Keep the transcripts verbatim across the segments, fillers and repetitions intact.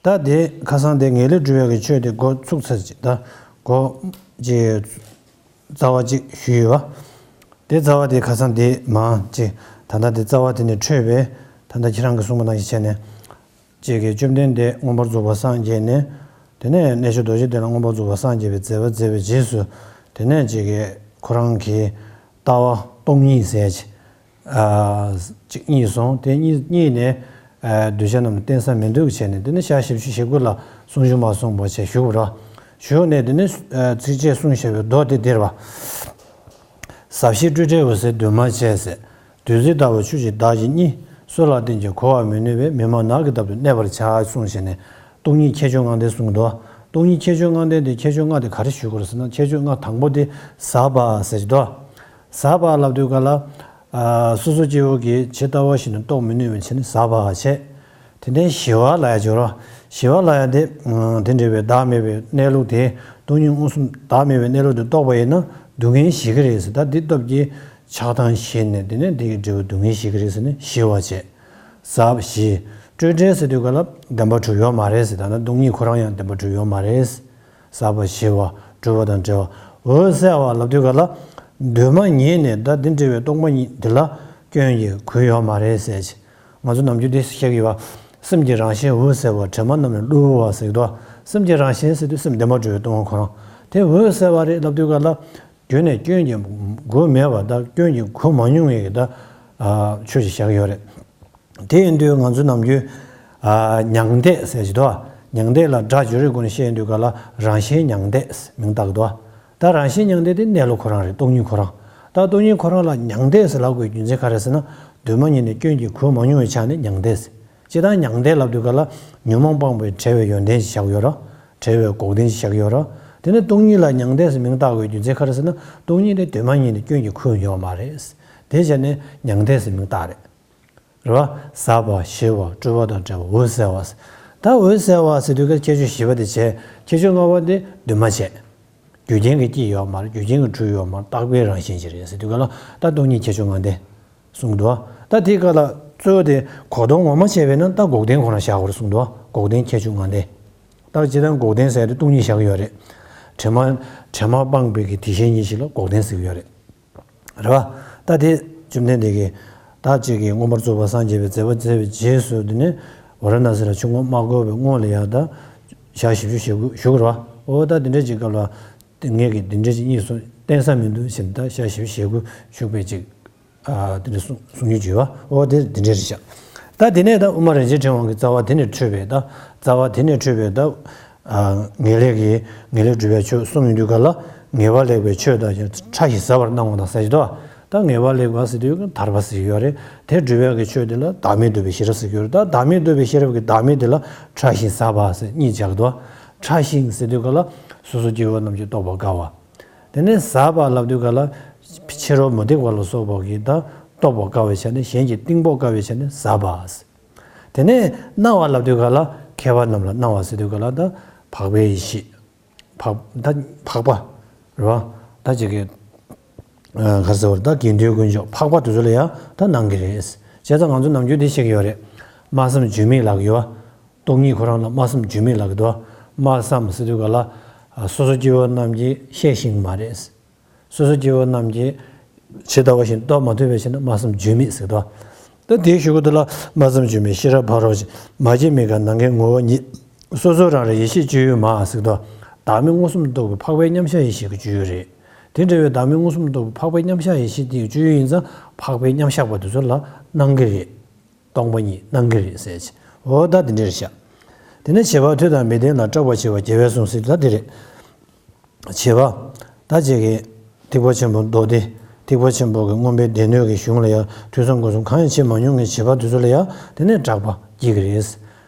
ད་དེ་ཁ་སང་དེ་ངེས་ལེགས་སྒྲུབ་པའི་གི་ཆོས་དེ་འགོ་ཚུགས་ཚར་ཅིག་ད་འགོ་ཅིག་རྩ་བ་ཅིག་ཞུས་ཡོད་པ། དེ་རྩ་བ་དེ་ཁ་སང་དེ་མང་ཅིག་ད་ལྟ་དེ་རྩ་བ་དེ་ནས་འཕྲོས་པས། ད་ལྟ་ཁྱེད་རང་གིས་གསུངས་པ་ནང་བཞིན་བྱས་ནས། ཅིག་གིས་བཅོམ་ལྡན་འདས་མངོན་པར་རྫོགས་པར་སངས་རྒྱས་ནས། དེ་ནས་རྣལ་འབྱོར་རྡོ་རྗེ་གདན་ལ་མངོན་པར་རྫོགས་པར་སངས་རྒྱས་པའི་མཛད་པ་མཛད་པའི་རྗེས་སུ། དེ་ནས་ཅིག་གིས་ཁོ་རང་གི་ལྟ་བ་སྟོང་ཉིད་ཟེར་ཅིག་ཨ་ཅིག་རྙེད་སོང་། དེ་རྙེད་རྙེད་ནས་ཨ་གདུལ་བྱ་རྣམས་ལ་བརྟེན་ས་མི་འདུག་བྱས་ནས། དེ་ནས་ཞག་བཞི་བཅུ་ཞེ་དགུ་ལ་གསུང་ཆོས་མ་གསུངས་པ་བྱས་བཞུགས་པ་རེད། བཞུགས་ནས་དེ་ནས་ཨ་ཚིགས་བཅད་གསུངས་བཞག་པའི་མདོ་དེ་འདིར་བ། ཟབ་ཞི་སྤྲོས་བྲལ་འོད་གསལ་འདུས་མ་བྱས་ཟེར། བདུད་རྩི་ལྟ་བུ་ཆོས་ཀྱི་བདག་གིས་རྙེད། སྲོད་ལ་བསྟེན་ཅིང་གོ་བར་མི་ནུས་པས། མི་སྨྲ་ནགས་ཀྱི་འདབ་ཏུ་གནས་པར་བྱ། གསུངས་བྱས་ནས་སྟོང་ཉིད་ཁྱད་ཆོས་ལྔ་ལྡན་གསུངས་འདུག་སྟོང་ཉིད་ཁྱད་ཆོས་ལྔ་ལྡན་དེ་ཁྱད་ཆོས་ལྔ་དེ་ག་རེ་ཞུ་དགོས་རེད་ཟེར་ན། ཁྱད་ཆོས་ལྔ་དང་པོ་དེ་ཟབ་པ་ཟེར་གྱི་འདུག་ཟབ་པ་ལབ་དུས་ག་ལ། ཨ་སོ་སོ་སྐྱེ་བོ་གིས་ཇི་ལྟ་བ་བཞིན་དུ་རྟོགས་མི་ནུས་པའི་ཕྱིར་ནི་ཟབ་པ་བྱས། དེ་ནས་ཞི་བ་ལ་ཡ་སྦྱོར་བ། ཞི་བ་ལ་ཡ་དེ་དེ་འདྲ་བའི་བདག་མེད་པའི་གནས་ལུགས་དེ། སྟོང་ཉིད་མངོན་སུམ་བདག་མེད་པའི་གནས་ལུགས་དེ་རྟོགས་པ་ཡིན་ན་སྡུག་བསྔལ་ཞི་གི་རེད་ཟེར། ད་འདི་སྟོབས་ཀྱིས་ཆགས་སྡང་ཞི་ནས། དེ་ནས་འདི་གི་འབྲས་བུ་སྡུག་བསྔལ་ཞི་གི་རེད་ཟེར་ནས་ཞི་བ་བྱས། ཟབ་ཞི་སྤྲོས་བྲལ་ཟེར་དུས་ག་ལ་བདེན་པ་གྲུབ་ཡོད་མ་རེད་ཟེར། ད་ནི་སྟོང་ཉིད་ཁོ་རང་ཡང་བདེན་པ་གྲུབ་ཡོད་མ་རེད། ཟབ་པ་ཞི་བ་སྤྲོས་པ་དང་བྲལ་བ། འོད་གསལ་བ་ལབ་དུས་ག་ལ་གདོད་མ་ཉིད་ནས་ད་འདི་འདྲ་བའི་སྟོང་པ་ཉིད་འདི་ལ་སྐྱོན་གྱིས་གོས་ཡོད་མ་རེད་ཟེར་གྱི། ང་ཚོ་ནམ་རྒྱུན་འདི་བཤད་ཀྱི་ཡོད་པ། སེམས་ཀྱི་རང་བཞིན་འོད་གསལ་བ། དྲི་མ་རྣམས་ལས་བསླུ་བ་ཟེར་གྱི་འདུག་སེམས་ཀྱི་རང་བཞིན་ཟེར་དུས་སེམས་བདེན་པར་གྲུབ་པའི་སྟོང་པ་ཁོ་རང་དེ་འོད་གསལ་བ་རེད་ལབ་དུས་ག་ལ། རྒྱུད་ནས་སྐྱོན་གྱིས་གོས་མེད་པ། ད་སྐྱོན་གྱིས་གོས་མ་མྱོང་བའི་ད་ཆོས་ཤིག་བཞག་ཡོད་རེད། དེ་ཡིན་དུས་ང་ཚོ་ནམ་རྒྱུན་ཨ་མྱང་འདས་ཟེར་གྱི་འདུག་མྱང་འདས་ལ་སྒྲ་སྦྱོར་བའི་སྒོ་ནས་བཤད་ཡོང་དུས་ག་ལ་རང་བཞིན་མྱང་འདས་མིང་བཏགས་འདུག་ད་རང་བཞིན་མྱང་འདས་དེ་གནས་ལུགས་ཁོ་རང་རེད། སྟོང་ཉིད་ཁོ་རང་། ད་སྟོང་ཉིད་ཁོ་རང་ལ་མྱང་འདས་ཟེར་ལབ་དགོས་རྒྱུ་མཚན་ག་རེ་ཟེར་ན། གདོད་མ་ཉིད་ནས་སྐྱོན་གྱིས་གོས་མ་མྱོང་བའི་ཆ་ནས་མྱང་འདས་ཟེར། སྤྱིར་བཏང་མྱང་འདས་ལབ་དུས་ག་ལ་ཉོན་མོངས་སྤངས་པའི་བྲལ་བའི་ཡོན་ཏན་ཞིག་བཞག་ཡོད་ར། བྲལ་བའི་འགོག་བདེན་ཞིག་བཞག་ཡོད་ར། དེ་ནས་སྟོང་ཉིད་ལ་མྱང་འདས་ཟེར་མིང་བཏགས་དགོས་རྒྱུ་མཚན་ག་རེ་ཟེར་ན། སྟོང་ཉིད་དེ་གདོད་མ་ཉིད་ནས་སྐྱོན་གྱིས་གོས་ཡོད་མ་རེད། དེ་བྱས་ནས་མྱང་འདས་ཟེར་མིང་བཏགས་རེད། རེད་བ། ཟབ་པ་ཞི་བ་སྤྲོས་པ་དང་བྲལ་བ་འོད་གསལ་བ། ད་འོད་གསལ་བ་ཟེར་དུས་ཀ་ཁྱད་ཆོས་བཞི་པ་དེ་བྱས། ཁྱད་ཆོས་ལྔ་པ་དེ་འདུས་མ་བྱས། རྒྱུ་རྐྱེན་གྱིས་སྐྱེས་ཡོད་མ་རེད། རྒྱུ་རྐྱེན་གྱིས་གྲུབ་ཡོད་མ་རེད། རྟག་པའི་རང་བཞིན་ཅིག་རེད་ཟེར་དུས་ཀ་ལ་ད་སྟོང་ཉིད་ཁྱད་ཆོས་ལྔ་ལྡན་གསུངས་འདུག་ད་དེའི་སྐབས་ལ་གཙོ་བོ་དེ་གོ་དོན་ངོ་མ་བྱས་པས་ན་ད་འགོག་བདེན་ཁོ་ན་བཞག་དགོས་རེད་གསུངས་འདུག་འགོག་བདེན་ཁྱད་ཆོས་ལྔ་ལྡན། ད་སྤྱིར་བཏང་འགོག་བདེན་ཟེར་དུས་སྟོང་ཉིད་བཞག་གི་ཡོད་རེད། དྲི་མ་དྲི་མ་སྤངས་པའི་གི་དེ་བཞིན་ཉིད་ཞིག་ལ་འགོག་བདེན་ཟེར་གྱི་ཡོད་རེད། རེད་བ། ད་དེ་བཅོམ་ལྡན་འདས་ཀྱིས་ད་ཅིག་གིས་མངོན་པར་རྫོགས་པར་སངས་རྒྱས་པའི་མཛད་པ་མཛད་པའི་རྗེས་སུ་དེ་ནས་ཝཱ་ར་ཎཱ་སི་ལ་ཆོས་འཁོར་མ་བསྐོར་བའི་སྔོན་ལ་ཡང་ད་ཞག་བཞི་བཅུ་ཞེ་དགུ་བཞུགས་རེད་བ། འོ་ད་དེ་འདྲ་ཅིག་སྐབས་ལ་དེ་ངས་ཀྱིས་དེ་འདྲ་ཅིག་རྙེད་སོང་། བསྟན་ས་མི་འདུག་ཟེར་ནས་ད་ཞག་བཞི་བཅུ་ཞེ་དགུ་བཞུགས་པའི་ཅིག་ཨ་དེ་འདྲ་གསུང་གསུང་ཡུལ་བརྗོད་པ། འོ་དེ་དེ་འདྲ་རེད་ཤག་ད་དེ་ནས་ད་དབུ་མ་རིན་ཆེན་ཕྲེང་བ་གི་རྩ་བ་དེ་ནས་འཕྲོས་པའི་ད་རྩ་བ་དེ་ནས་འཕྲོས་པའི་ད། ཨ་ངེས་ལེགས་ཀྱི་ངེས་ལེགས་སྒྲུབ་པའི་ཆོས་གསུངས་ཡོང་དུས་ག་ལ་ངེས་པ་ལེགས་པའི་ཆོས་དང་ཕྲ་ཞིང་ཟབ་པར་སྣང་བ་དང་ཟེར་གྱི་འདུག་ད་ངེས་པ་ལེགས་པ་ཟེར་དུས་ཐར་པ་ཟེར་གྱི་ཡོད་རེད། དེ་སྒྲུབ་པའི་གི་ཆོས་དེ་ལ་བདག་མེད་རྟོགས་པའི་ཤེས་རབ་ཟེར་གྱི་ཡོད་རེད། ད་བདག་མེད་རྟོགས་པའི་ཤེས་རབ་ཀྱི་བདག་མེད་དེ་ལ་ཕྲ་ཞིང་ཟབ་པ་ཟེར་གཉིས་སྦྱར་གྱི་འདུག་ཕྲ་ཞིང་ཟེར་དུས་ག་ལ་སོ་སོ་སྐྱེ་བོ་རྣམས་ཀྱིས་རྟོགས་པར་དཀའ་བ། དེ་ནས་ཟབ་པ་ལབ་དུས་ག་ལ་ཕྱི་རོལ་མུ་སྟེགས་པ་ལ་སོགས་པ་གིས་ད་རྟོགས་པར་དཀའ་བའི་ཆ་ནས་གཞན་གྱིས་གཏིང་དཔོག་དཀའ་བའི་ཆ་ནས་ཟབ་པ་ཟེར། དེ་ནས་སྣང་བ་ལབ་དུས་ག་ལ་མཁས་པ་རྣམས་ལ་སྣང་བ་ཟེར་དུས་ག་ལ་ད་འཕགས་པའི་ཡེ་ཤེས། འཕགས་ད་འཕགས་པ་རེད་བ། ད་ཅིག་གི་ཨ་ག་རེ་ཟེར་བ་རེད། ད་དགེ་འདུན་དཀོན་མཆོག་འཕགས་པ་དེ་ཚོ་ལ་ཡང་ད་སྣང་གི་རེད། བྱས་ཙང་ང་ཚོ་ནམ་རྒྱུན་འདི་བཤད་ཀྱི་ཡོད་རེད། སྨྲ་བསམ་བརྗོད་མེད་ལབ་ཀྱི་ཡོད་བ། སྟོང་ཉིད་ཁོ་རང་ལ་སྨྲ་བསམ་བརྗོད་མེད་ལབ་ཀྱི་འདུག་སྨྲ་བསམ་ཟེར་དུས་ག་ལ་ཨ་སོ་སོ་སྐྱེ་བོ་རྣམས་ཀྱིས་ཤེས་ཤེས་མ་རེད། སོ་སོ་སྐྱེ་བོ་རྣམས་ཀྱིས་ཇི་ལྟ་བ་བཞིན་རྟོགས་མ་ཐུབ་པའི་ཕྱིར་ན་སྨྲ་བསམ་བརྗོད་མེད་ཟེར་དོ། ད་དེའི་གཞུག་གུ་དེ་ལ་སྨྲ་བསམ་བརྗོད་མེད་ཤེས་རབ་ཕ་རོལ་ཕྱིན། མ་སྐྱེས་མི་འགག་ནམ་མཁའི་ངོ་བོ་ཉིད། སོ་སོ་རང་རིག་ཡེ་ཤེས་སྤྱོད་ཡུལ་མ་ཟེར་དོ། བདག་མེད་མངོན་སུམ་རྟོགས་པའི་འཕགས་པའི་མཉམ་གཞག་ཡེ་ཤེས་ཀྱི་སྤྱོད་ཡུལ་རེད། དེ་འདྲ་བའི་བདག་མེད་མངོན་སུམ་རྟོགས་པའི་འཕགས་པའི་མཉམ་གཞག་ཡེ་ཤེས་དེའི་སྤྱོད་ཡུལ་ཡིན་ཙང་འཕགས་པའི་མཉམ་གཞག་པ་དེ་ཚོ་ལ་སྣང་གི་རེད། སྟོང་པ་ཉིད་སྣང་གི་རེད་ཟེར་ཅིག་འོ་ད་དེ་འདྲ་རེད་ཤག་དེ་ནས་བྱེད་པ་ཐོས་དང་མི་ལྡན་ལ་སྐྲག་པ་བྱེད་པ་རྒྱལ་བས་གསུངས་ཟེར་ད་དེ་རེད། བྱེད་པ། ད་ཅིག་གིས་ཐེག་པ་ཆེན་པོ་མདོ་སྡེ། ཐེག་པ་ཆེན་པོ་གི་མངོན་པའི་སྡེ་སྣོད་ཀྱི་གཞུང་ལ་ཡང་ཐོས་བསམ་སྒོམ་གསུམ་གང་ཡང་བྱེད་མ་མྱོང་མཁན་བྱེད་པ་དེ་ཚོ་ལ་ཡང་དེ་ནས་སྐྲག་པ་སྐྱེ་གི་རེད།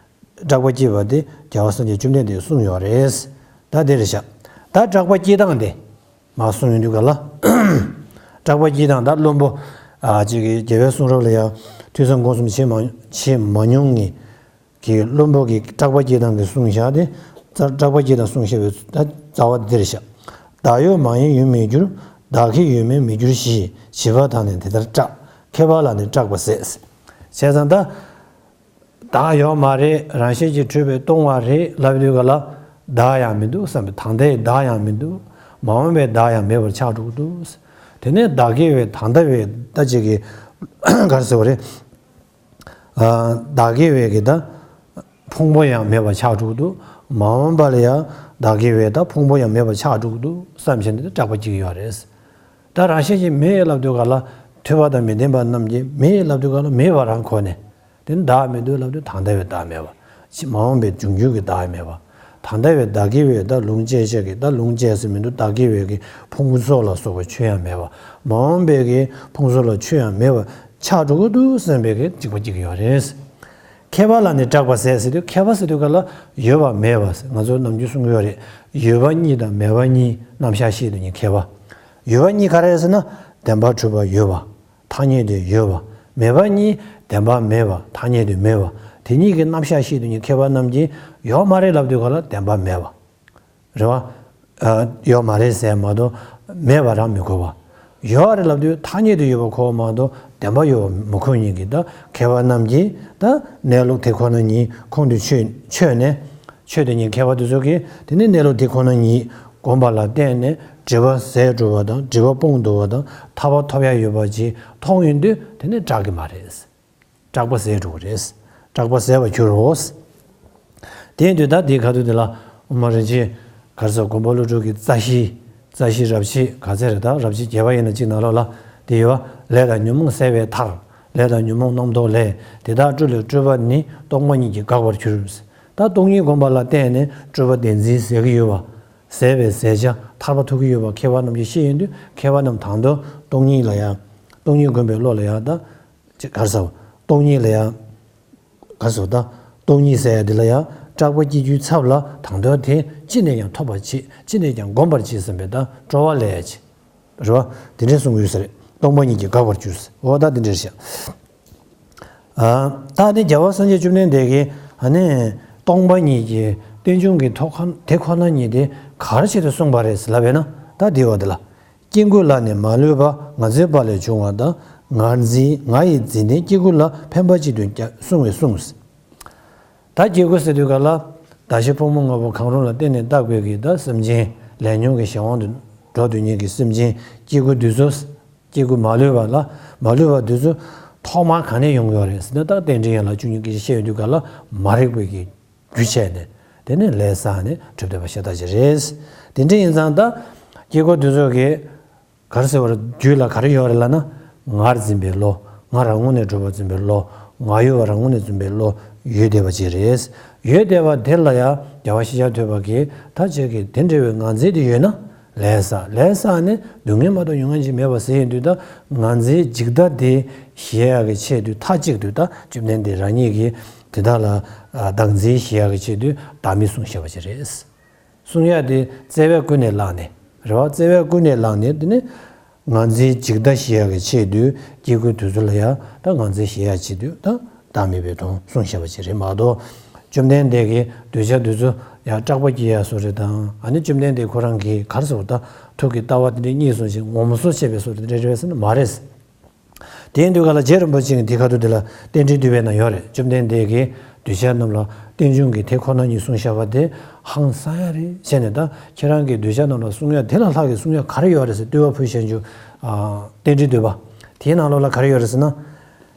སྐྲག་པ་སྐྱེས་པ་དེ་རྒྱལ་བ་སངས་རྒྱས་བཅོམ་ལྡན་འདས་གསུངས་ཡོད་རེད། ད་དེ་རེད་ཤག་ད་སྐྲག་པ་སྐྱེ་སྟངས་དེ་མར་གསུངས་ཡོང་དུས་ག་ལ། སྐྲག་པ་སྐྱེ་སྟངས་ད་བླུན་པོ། ཨ་ཅིག་གིས་རྒྱལ་བའི་གསུང་རབ་ལ་ཡང་ཐོས་བསམ་སྒོམ་གསུམ་བྱེད་མ་བྱེད་མ་མྱོང་མཁན། གི་བླུན་པོ་གི་སྐྲག་པ་སྐྱེ་སྟངས་ཀྱི་གསུངས་བཞག་སྟེ། རྩ་སྐྲག་པ་སྐྱེ་སྟངས་གསུངས་བཞག་པའི་ད་རྩ་བ་འདིར་བཞག་བདག་ཡོད་མ་ཡིན་ཡོད་མི་འགྱུར། བདག་གི་ཡོད་མིན་མི་འགྱུར་ཞེས། བྱིས་པ་དག་ནི་འདི་ལྟར་སྐྲག་མཁས་པ་ལ་ནི་སྐྲག་པ་ཟད། བྱས་ཙང་ད། བདག་ཡོད་མ་རེད། རང་བཞིན་གྱིས་གྲུབ་པས་སྟོང་བ་རེད་ལབ་དུས་ག་ལ་བདག་ཡང་མི་འདུག་བསམ་པའི་ད་ལྟའི་བདག་ཡང་མི་འདུག་མ་འོངས་པའི་བདག་ཡང་མེད་པར་ཆགས་འགྲོ་གི་འདུག་དེ་ནས་བདག་གི་བའི་ད་ལྟ་བའི་ད་ཅིག་གི་ག་རེ་ཟེར་བ་རེད། བདག་གི་བའི་གི་ད་ཕུང་པོ་ཡང་མེད་པར་ཆགས་འགྲོ་གི་འདུག་མ་འོངས་པ་ལ་ཡང་བདག་གི་བའི་ད་ཕུང་པོ་ཡང་མེད་པར་ཆགས་འགྲོ་གི་འདུག་བསམ་བྱས་ནས་སྐྲག་པ་སྐྱེ་གི་ཡོད་རེད། ད་རང་བཞིན་གྱིས་མེད་ལབ་དུས་ག་ལ་ཐོས་པ་དང་མི་ལྡན་པ་རྣམས་ཀྱིས་མེད་ལབ་དུས་ག་ལ་མེད་པ་རང་གོ་ནས། དེ་ནི་བདག་མི་འདུག་ལབ་དུས་ད་ལྟ་བའི་བདག་མེད་པ། ཕྱི་མ་འོངས་པའི་འབྱུང་འགྱུར་གྱི་བདག་མེད་པ། ད་ལྟ་བའི་བདག་གི་བའི་ད་ལུང་བཅད་བྱ་གི་ད་ལུང་བཅད་ཟེར་མི་འདུག་བདག་གི་བའི་གི་ཕུང་པོ་སོགས་ལ་སོགས་པའི་ཆོས་ཡང་མེད་པ། མ་འོངས་པའི་གི་ཕུང་སོགས་ལ་ཆོས་ཡང་མེད་པ་ཆགས་འགྲོ་གི་འདུག་བསམ་པའི་གི་འཇིགས་པ་སྐྱེ་གི་ཡོད་རེད། མཁས་པ་ལ་ནི་སྐྲག་པ་ཟད་ཟེར་དུས་མཁས་པ་ཟེར་དུས་ག་ལ་ཡོད་པ་མེད་པ་ཟེར་ང་ཚོ་ནམ་རྒྱུན་གསུང་གི་ཡོད་རེད། ཡོད་པ་གཉིས་དང་མེད་པ་གཉིས་རྣམ་གཞག་ཤེས་དུས་ནི་མཁས་པ། ཡོད་པ་གཉིས་ག་རེ་རེད་ཟེར་ན་བདེན་པར་གྲུབ་པ་ཡོད་པ། ཐ་སྙད་དུ་ཡོད་པ། མེད་པ་གཉིས་བདེན་པ་མེད་པ་ཐ་སྙད་དུ་མེད་པ། དེ་གཉིས་ཀྱི་རྣམ་གཞག་ཤེས་དུས་ནི་མཁས་པ་རྣམས་ཀྱིས་ཡོད་མ་རེད་ལབ་དུས་ག་ལ་བདེན་པ་མེད་པ། རེད་བ། ཡོད་མ་རེད་ཟེར་མ་གཏོགས་མེད་པ་རང་མི་གོ་བ། ཡོད་རེད་ལབ་དུས་ཐ་སྙད་དུ་ཡོད་པ་གོ་བ་མ་གཏོགས་བདེན་པ་ཡོད་པ་མི་གོ་མཁན་གྱི་ད་མཁས་པ་རྣམས་ཀྱིས་ད་གནས་ལུགས་དེ་ཁོ་ན་ཉིད་ཁོང་དུ་ཆུད་ཆོད་ནས། ཆོས་དེ་ཉིད་མཁས་པ་དེ་ཚོ་གིས་དེ་ནི་གནས་ལུགས་དེ་ཁོ་ན་ཉིད་བསྒོམས་པ་ལ་བརྟེན་ནས་སྒྲིབ་པ་ཟད་འགྲོ་བ་དང་སྒྲིབ་པ་སྤོང་ཐུབ་པ་དང་ཐར་པ་ཐོབ་ཡ་ཡོད་པ་ཅིག་མཐོང་ཡོང་དུས་དེ་ནི་སྐྲག་གི་མ་རེད། སྐྲག་པ་ཟད་འགྲོ་གི་རེད། སྐྲག་པ་ཟད་པར་འགྱུར་རོ། དེ་ཡིན་དུས་ད་དེའི་ཁ་ཐུག་དེ་ལ་དབུ་མ་རིན་ཆེན་ག་རེ་ཟེར་དགོན་པ་ཀླུ་སྒྲུབ་ཀྱི་རྩ་ཤེ། རྩ་ཤེ་རབ་བྱེད་ག་ཚད་རེད་ད་རབ་བྱེད་བརྒྱད་པ་ཡིན་ན་གཅིག་ནང་ལོགས་ལ་དེ་ཡོད་པ་ལས་དང་ཉོན་མོངས་ཟད་པའི་མཐར། ལས་དང་ཉོན་མོངས་རྣམ་རྟོག་ལས། དེ་དག་སྤྲོས་ལས་སྤྲོས་པ་ནི་སྟོང་པ་ཉིད་ཀྱིས་འགག་པར་འགྱུར། ད་སྟོང་ཉིད་བསྒོམས་པ་ལ་བརྟེན་ནས་སྤྲོས་པ་བདེན་འཛིན་ཟད་ཀྱི་ཡོད་པ། ཟད་པའི་ཟད་བྱ་ཐར་པ་ཐོབ་ཀྱི་ཡོད་པ་མཁས་པ་རྣམས་ཀྱིས་ཤེས་ཡོང་དུས་མཁས་པ་རྣམས་དང་དུ་སྟོང་ཉིད་ལ་ཡང་། སྟོང་ཉིད་བསྒོམས་པའི་བློ་ལ་ཡང་ད། ཅིག་ག་རེ་ཟེར། སྟོང་ཉིད་ལ་ཡང་། ག་རེ་ཟེར་ད། སྟོང་ཉིད་ཟེར་ཡ་འདི་ལ་ཡང་སྐྲག་པ་སྐྱེ་རྒྱུའི་ཚབ་ལ་དང་དོན་དེ་ཅི་ནས་ཀྱང་ཐོབ་པར་བྱེད་ཅི་ནས་ཀྱང་བསྒོམ་པར་བྱེད་བསམ་པའི་ད་སྤྲོ་བ་ལས་ཡ་ཅི། རེད་བ། དེ་འདྲས་གསུང་གི་ཡོད་ས་རེད། སྟོང་པ་ཉིད་ཀྱིས་འགག་པར་འགྱུར། འོ་ད་དེ་འདྲས་བཤད། ཨ། ད་ནི་རྒྱལ་བ་སངས་རྒྱས་བཅོམ་ལྡན་འདས་ཀྱིས་ཨ་ནི་སྟོང་པ་ཉིད་ཀྱི་རྟེན་འབྱུང་གི་ཐོག་ཁ་དེ་ཁོ་ན་ཉིད་དེ་ག་རེ་བྱེད་དུ་གསུངས་པ་རེད་ལབ་པས་ན་ད་དེའི་འོག་དེ་ལ། སྐྱེ་དགུ་ལ་ནི་མ་ལུས་པ་ང་འཛིན་པ་ལས་བྱུང་བ་དང་ངར་འཛིན་ང་ཡི་འཛིན་རྟེན་སྐྱེ་དགུ་ལ་ཕན་པ་ཅིག་ཏུ་ཀྱང་གསུངས་པས་གསུངས། ད་སྐྱེ་དགུ་ཟེར་དུས་ག་ལ་ད་ཞི་ཕོ་མོ་ལྔ་པོ་གང་རུང་ལ་བརྟེན་ནས་བཏགས་པའི་གི་ད་སེམས་ཅན་ལས་ཉོན་གྱི་གཞན་དབང་དུ་འགྲོ་སྡོད་མཁན་གྱི་སེམས་ཅན་སྐྱེ་དགུ་འདི་ཚོ། སྐྱེ་དགུ་མ་ལུས་པ་ལ་མ་ལུས་པ་འདི་ཚོ་ཐོག་མར་གང་ནས་ཡོང་གི་ཡོད་རེད་ཟེར་ན་ད་རྟེན་འབྲེལ་ཡན་ལག་བཅུ་གཉིས་ཀྱི་བཤད་ཡོང་དུས་ག་ལ་མ་རིག་པའི་གི་རྒྱུ་བྱས་ནས་དེ་ནས་ལས་བསགས་ནས་གྲུབ་བསྡད་པ་ཤ་སྟག་ཅིག་རེད། དེ་འདྲ་ཡིན་ཙང་ད་སྐྱེ་དགུ་འདི་ཚོ་གི་ག་རེ་ཟེར་བ་རེད་རྒྱུད་ལ་ག་རེ་ཡོད་རེད་ལབ་ན་ངར་འཛིན་པའི་བློ། ང་རང་ངོས་ནས་གྲུབ་པ་འཛིན་པའི་བློ། ང་ཡོད་པ་རང་ངོས་ནས་འཛིན་པའི་བློ་ཡོད་བསྡད་པ་ཅིག་རེད། ཡོད་བསྡད་པ་དེ་ལ་ཡང་རྒྱལ་བ་ཤེས་བྱ་ཐོས་པ་གིས་ད་ཅིག་གི་དེ་འདྲ་བའི་ངར་འཛིན་དེ་ཡོད་ན། ལས་བསགས་ལས་བསགས་ནས་སྡུག་བསྔལ་མ་གཏོགས་མྱོང་མཁན་ཅིག་མེད་པ་ཟེར་ཡོང་དུས་ད་ངར་འཛིན་འཇིག་ལྟ་དེ་ཞི་ཡག་གི་ཆེད་དུ་མཐའ་གཅིག་ཏུ་ད་བཅོམ་ལྡན་འདས་རང་ཉིད་ཀྱིས་དེ་དག་ལ་བདག་འཛིན་ཞི་ཡག་གི་ཆེད་དུ་བདག་མེད་གསུངས་བཞག་པ་ཅིག་རེད། གསུང་ཡག་དེ་བརྩེ་བས་ཀུན་ནས་བསླངས་ནས་རེད་བ། བརྩེ་བས་ཀུན་ནས་བསླངས་ནས་དེ་ནས་ངར་འཛིན་འཇིག་ལྟ་ཞི་ཡག་གི་ཆེད་དུ་སྐྱེ་དགུ་དེ་ཚོ་ལ་ཡང་ད་ངར་འཛིན་ཞི་ཡག་ཆེད་དུ་ད་བདག་མེད་པའི་དོན་གསུངས་བཞག་པ་ཅིག་རེད་མ་གཏོགས། བཅོམ་ལྡན་འདས་ཀྱིས་གདུལ་བྱ་འདི་ཚོ་ཡང་སྐྲག་པ་སྐྱེ་ཡ་བཟོ་རེད་དང་ཨ་ནི་བཅོམ་ལྡན་འདས་ཁོ་རང་གིས་ག་རེ་ཟེར་བ་ད་ཐུགས་ཀྱི་ལྟ་བ་དེ་འདྲའི་གཉིས་སོང་ཞིག་ངོམས་སོ་བྱས་པའི་བཟོ་རེད་དེ་འདྲ་རེད་པས་ཟེར་ན་མ་རེད། དེ་ཡིན་དུས་ག་ལ་རྗེ་རིན་པོ་ཆེ་གིས་དེ་ཁ་ཐུག་དེ་ལ་རྟེན་འབྲེལ་བསྡུས་པའི་ནང་ཡོད་རེད། བཅོམ་ལྡན་འདས་ཀྱིས་གདུལ་བྱ་རྣམས་ལ་རྟེན་འབྱུང་གི་དེ་ཁོ་ན་ཉིད་གསུངས་བཞག་པ་དེ་ཧང་སང་ཡ་རེད་བྱས་ནས་ད་ཁྱེད་རང་གིས་གདུལ་བྱ་རྣམས་ལ་གསུང་ཡ་དེ་ལ་ལྷག་གི་གསུང་ཡ་ག་རེ་ཡོད་རེད་ཟེར་བསྟོད་པ་ཕུལ་བྱས་འཇུག་རྟེན་འབྲེལ་བསྡུས་པ་དེའི་ནང་ལོགས་ལ་ག་རེ་ཡོད་རེད་ཟེར་ན།